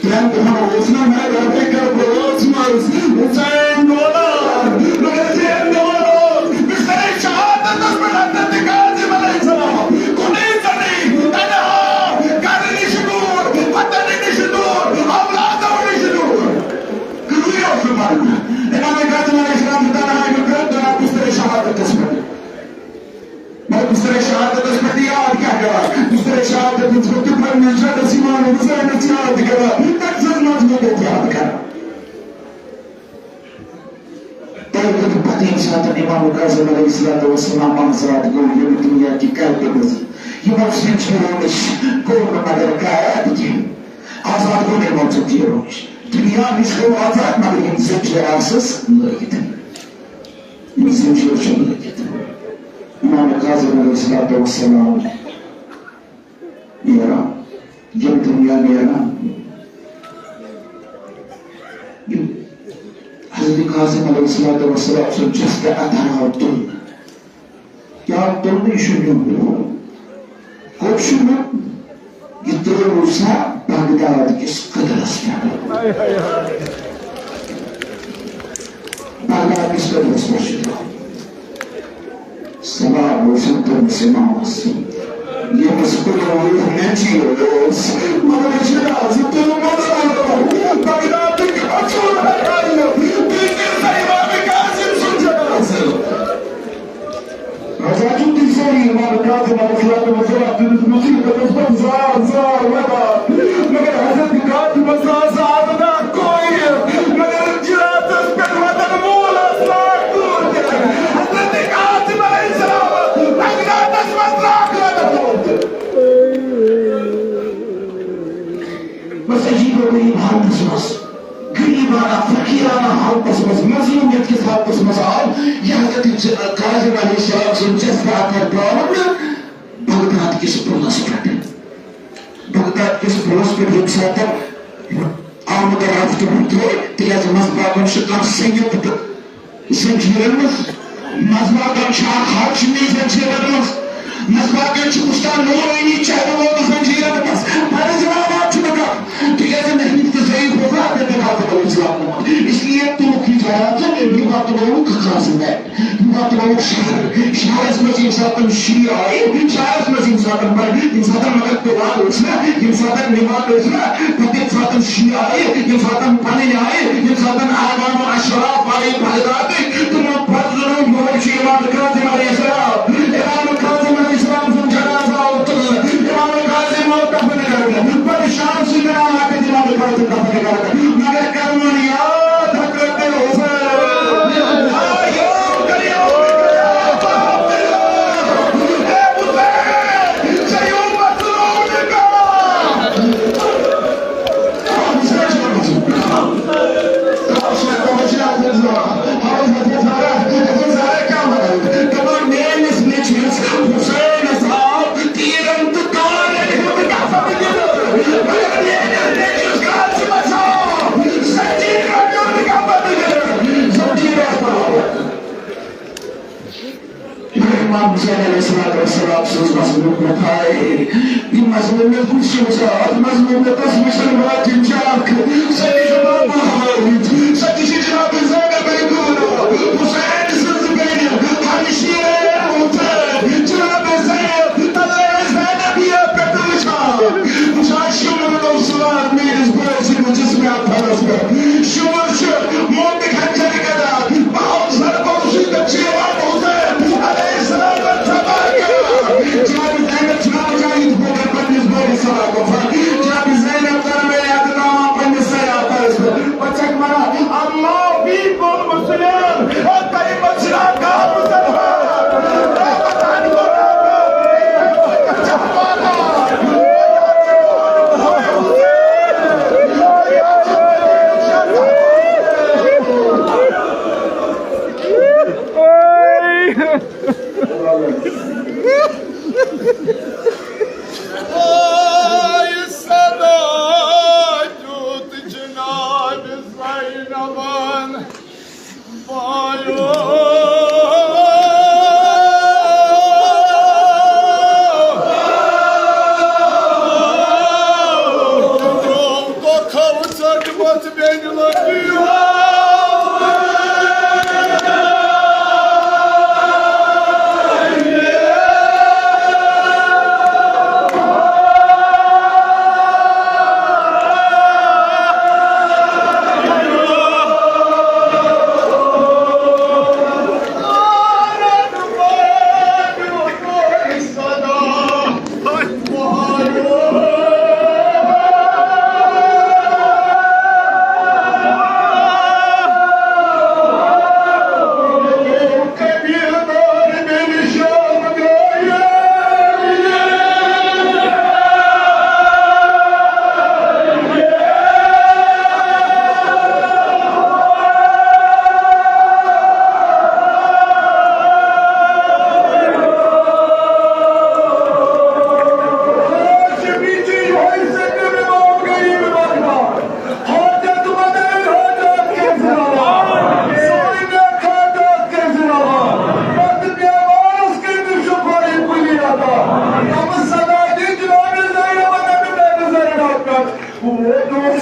ترٛٮ۪ن دۄہن اوس نہٕ میدانِ کربلاہس منٛز حسین روزان، مگر ترٛٮ۪ن دۄہن اوس بسترِ شہادتس پٮ۪ٹھ حضرت کاظم علیہ السلام۔ کُنُے زٔنی، تنہا، گرٕ نِش دوٗر، وطنہٕ نِش دوٗر، اولادو نِش دوٗر۔ کٕہٕنۍ اوس نہٕ پَران۔ امام کاظم علیہ السلام چھُ تنہا یہِ پرٛٮ۪تھ دۄہ بسترِ شہادتس پٮ۪ٹھ۔ مگر بسترِ شہادتس پٮ۪ٹھ یاد کیٛاہ کران؟ بسترِ شہادتس پٮ۪ٹھ تہِ پننِس جدس امام حسینس یاد کران، تٔمۍ سٕنٛز مضبوٗطیت یاد کران۔ تَمہِ پتہٕ، پتہٕ ییٚمہِ ساتہٕ امام کاظم علیہ الصلوۃ والسلام آزاد گوٚو ییٚمہِ دُنیا کہِ قیدٕ منٛز، یِمو سینچریو نِش گوٚو نہٕ مگر قید کینٛہہ۔ آزاد گوٚو نہٕ یِمو زنجیرو نِش۔ دُنیا نِش گوٚو آزاد، مگر یِم زنجیر آسس لٲگِتھ۔ یِم زنجیر چھِ لٲگِتھ۔ امام کاظم علیہ الصلوۃ والسلام نیران، یِم دُنیا نیران۔ یِم حضرت کاظم علیہ الصلوۃ والسلام سُنٛد جسدِ اطہر آو تُلنہٕ۔ کیٛاہ تُلنہٕ؟ یہِ چھُ نیُن۔ کوٚت چھُ نیُن؟ یہِ ترٛوو سا بغداد کِس قدرس پٮ۪ٹھ۔ بغداد کِس قدرس پٮ۪ٹھ چھُ ترٛوومُت۔ سوال اوس تٔمِس اِمامس، ییٚمِس کُنوُہ نیٚچوۍ اوس، مگر یہِ چھُ رازٕ تُلمُت۔ بغدادٕکۍ اصوٗل ہٹاونہٕ، بیٚیہِ کٔرۍ سا اِمام کاظم سُنٛد جنازٕ۔ رضا چھُ تیٚلہِ سٲری اِمام کاظم علیہ الصلوۃ والسلام تٔمِس مُصیٖبتَس منٛز زار زار وَدان۔ مگر حضرت کاظمَس آسہٕ آبدار کورِ، مگر جِنازَس پٮ۪ٹھ وَدَن وول آسہٕ ناکوٗر تہِ۔ حضرت کاظم علیہ السلام بغدادَس منٛز ناکوٗر تہِ۔ بس عجیب و غریب حالتس منٛز، غریبانہ فقیرانہ حالتس منٛز، مظلومیت کِس حالتس منٛز آو یہِ حضرت کاظم علیہ السلام سُنٛد جسدٕ اثر ترٛاونہٕ بغداد کِس پُلس پٮ۪ٹھ۔ بغداد کِس پُلس پٮ۪ٹھ ییٚمہِ ساتہٕ آمُت رفتہٕ وُترو، تِکیٛازِ منٛزباگن چھُ کانٛہہ سنگِتھ تہٕ زنجیرن منٛز، منٛزباگن چھُ اکھ حاکمی زنجیرن منٛز، منٛزباگن چھُ استاد نورانی چہرٕ وول زنجیرن منٛز۔ پرزناوان چھُ نہٕ کانٛہہ، تِکیٛازِ نحیف تہٕ ضعیف اوس اکھ نبی کاظم علیہ السلام گوٚمُت۔ اس لیے تُلُکھ یہِ جنازٕ، یہِ واتنووُکھ کاظم۔ یہِ واتنووُکھ شہر۔ شہرس منٛز ییٚمہِ ساتہٕ تِم شیعہ آیہِ، شہرس منٛز ییٚمہِ ساتہٕ تِم بڑٕ، ییٚمہِ ساتہٕ مگر قوات ٲس نہ، ییٚمہِ ساتہٕ نِوان ٲس نہ، پتہٕ ییٚمہِ ساتہٕ شیعہ آیہِ، ییٚمہِ ساتہٕ پنٕنۍ آیہِ، ییٚمہِ ساتہٕ اعوان و اشراف آیہِ بغدادٕکۍ، تِمو پرزنوو یورٕ چھُ اِمام کاظم علیہ السلام۔ اِمام کاظم علیہ السلام سُنٛد جنازٕ آو تُلنہٕ۔ اِمام کاظم آو دفن کرنہٕ۔ پتہٕ شام سُنٛد ناو آو اِمام کاظم دفن کرنہٕ۔ مگر کرنہٕ یاد حضرت حسین۔ آیو کریو امام حسین علیہ الصلوۃ والسلام سٕنٛز مظلومیت آیہِ۔ یہِ مظلومیت کُس چھُ وٕچھان؟ اَتھ مظلومیتَس وٕچھن واجِب چھِ اَکھ۔ سۄ تہِ چھِ بابا حٲوِج، سۄ تہِ چھِ جناب زینب بنت حسین سٕنٛز بیٚنہِ۔ ہمشیرے حسین، جناب زینب، تلے زینب یہِ پٮ۪ٹھ وٕچھان۔ وٕچھان شُمرُن اوس سوار میٛٲنِس بٲے سٕنٛدِس جسمِ اطہرس پٮ۪ٹھ۔ شُمر چھُ موتِ خنجر گدا۔ بہت ضربوں سے بچے والا حسین علیہ السلام پر سوار کیا۔ جناب زینب چھا مجاہد ہو گئے پنجیس بوری سوار کو فر۔ جناب زینب سر میں اعتدام پنجیس سے آتا ہے اس پر۔ بچک مرا، اللہ فیکم مسلم۔ اور کئی مسئلہ کا مسلمان۔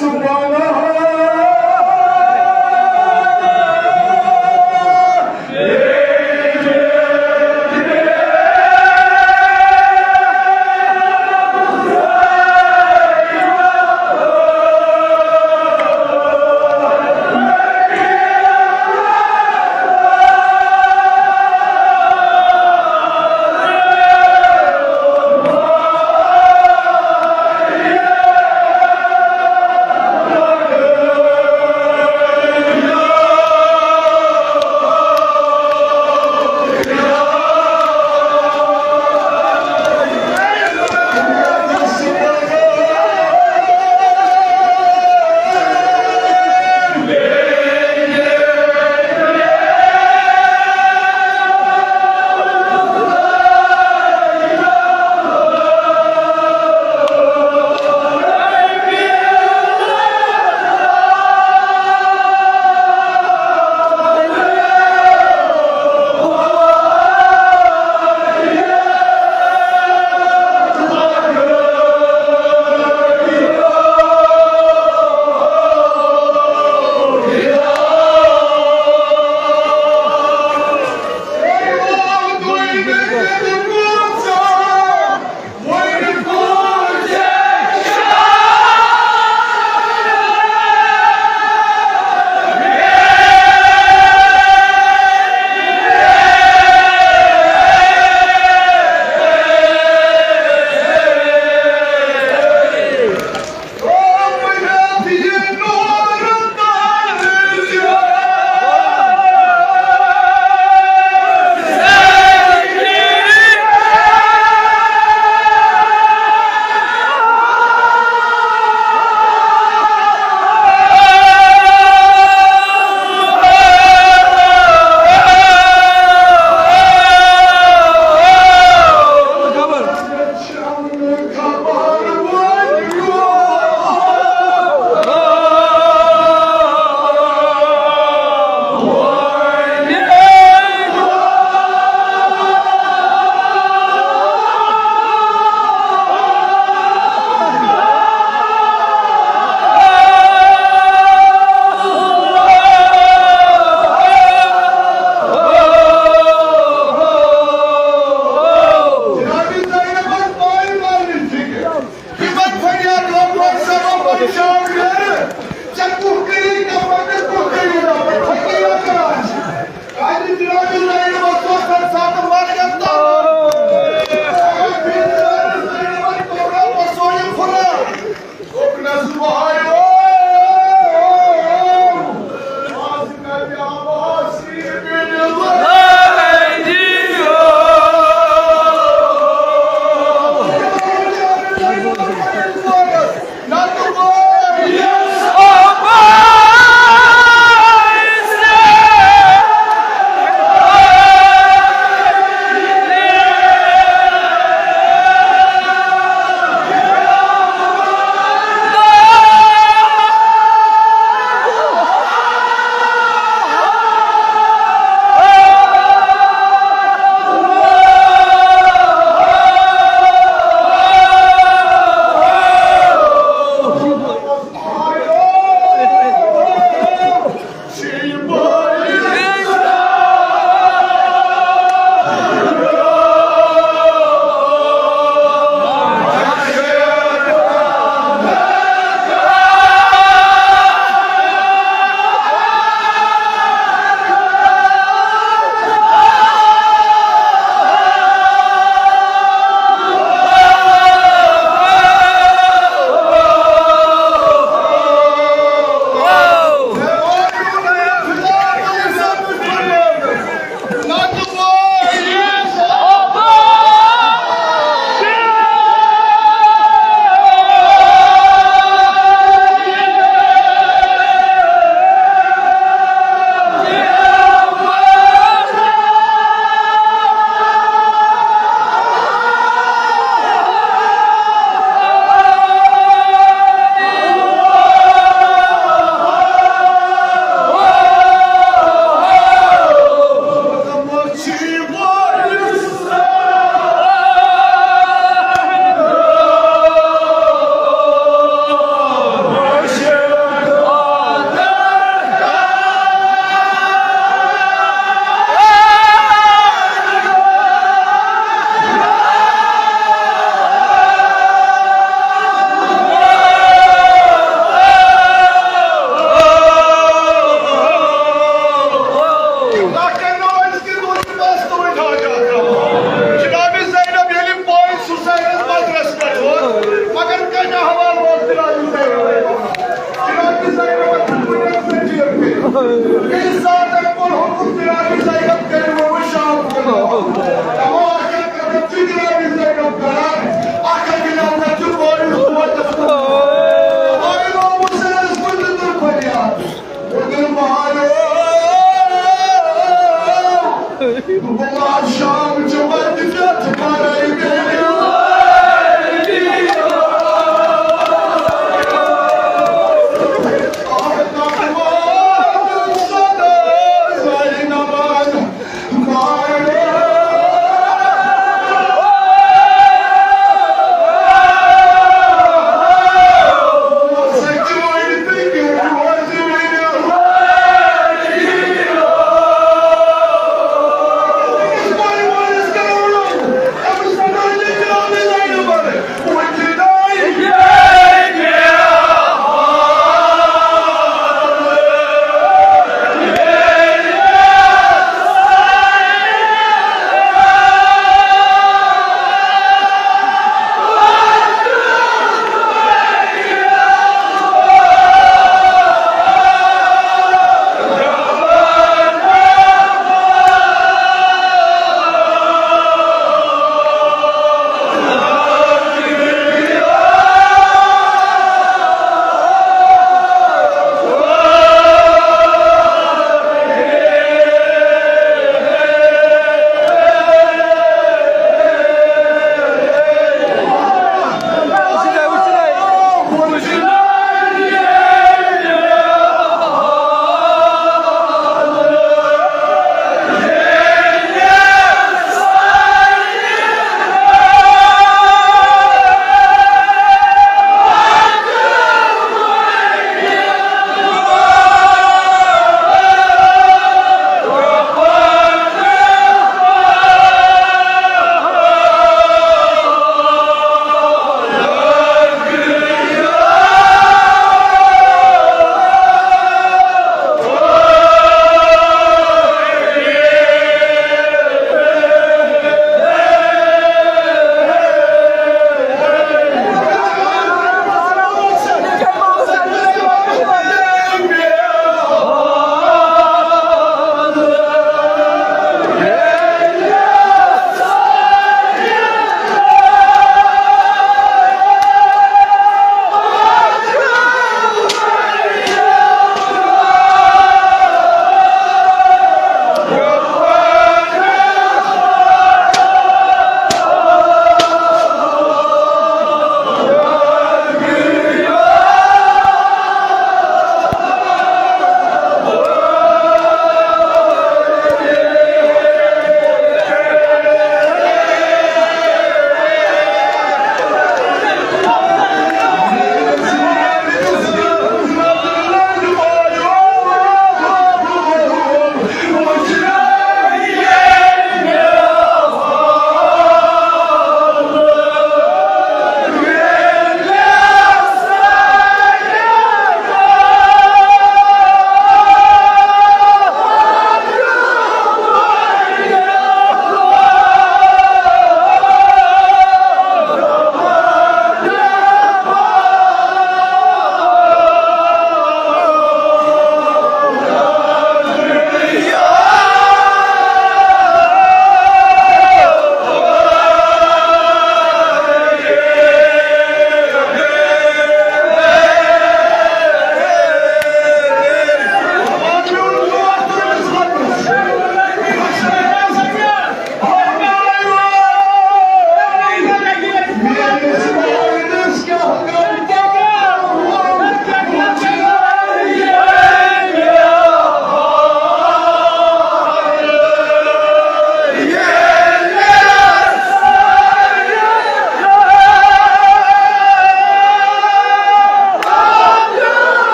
سبحان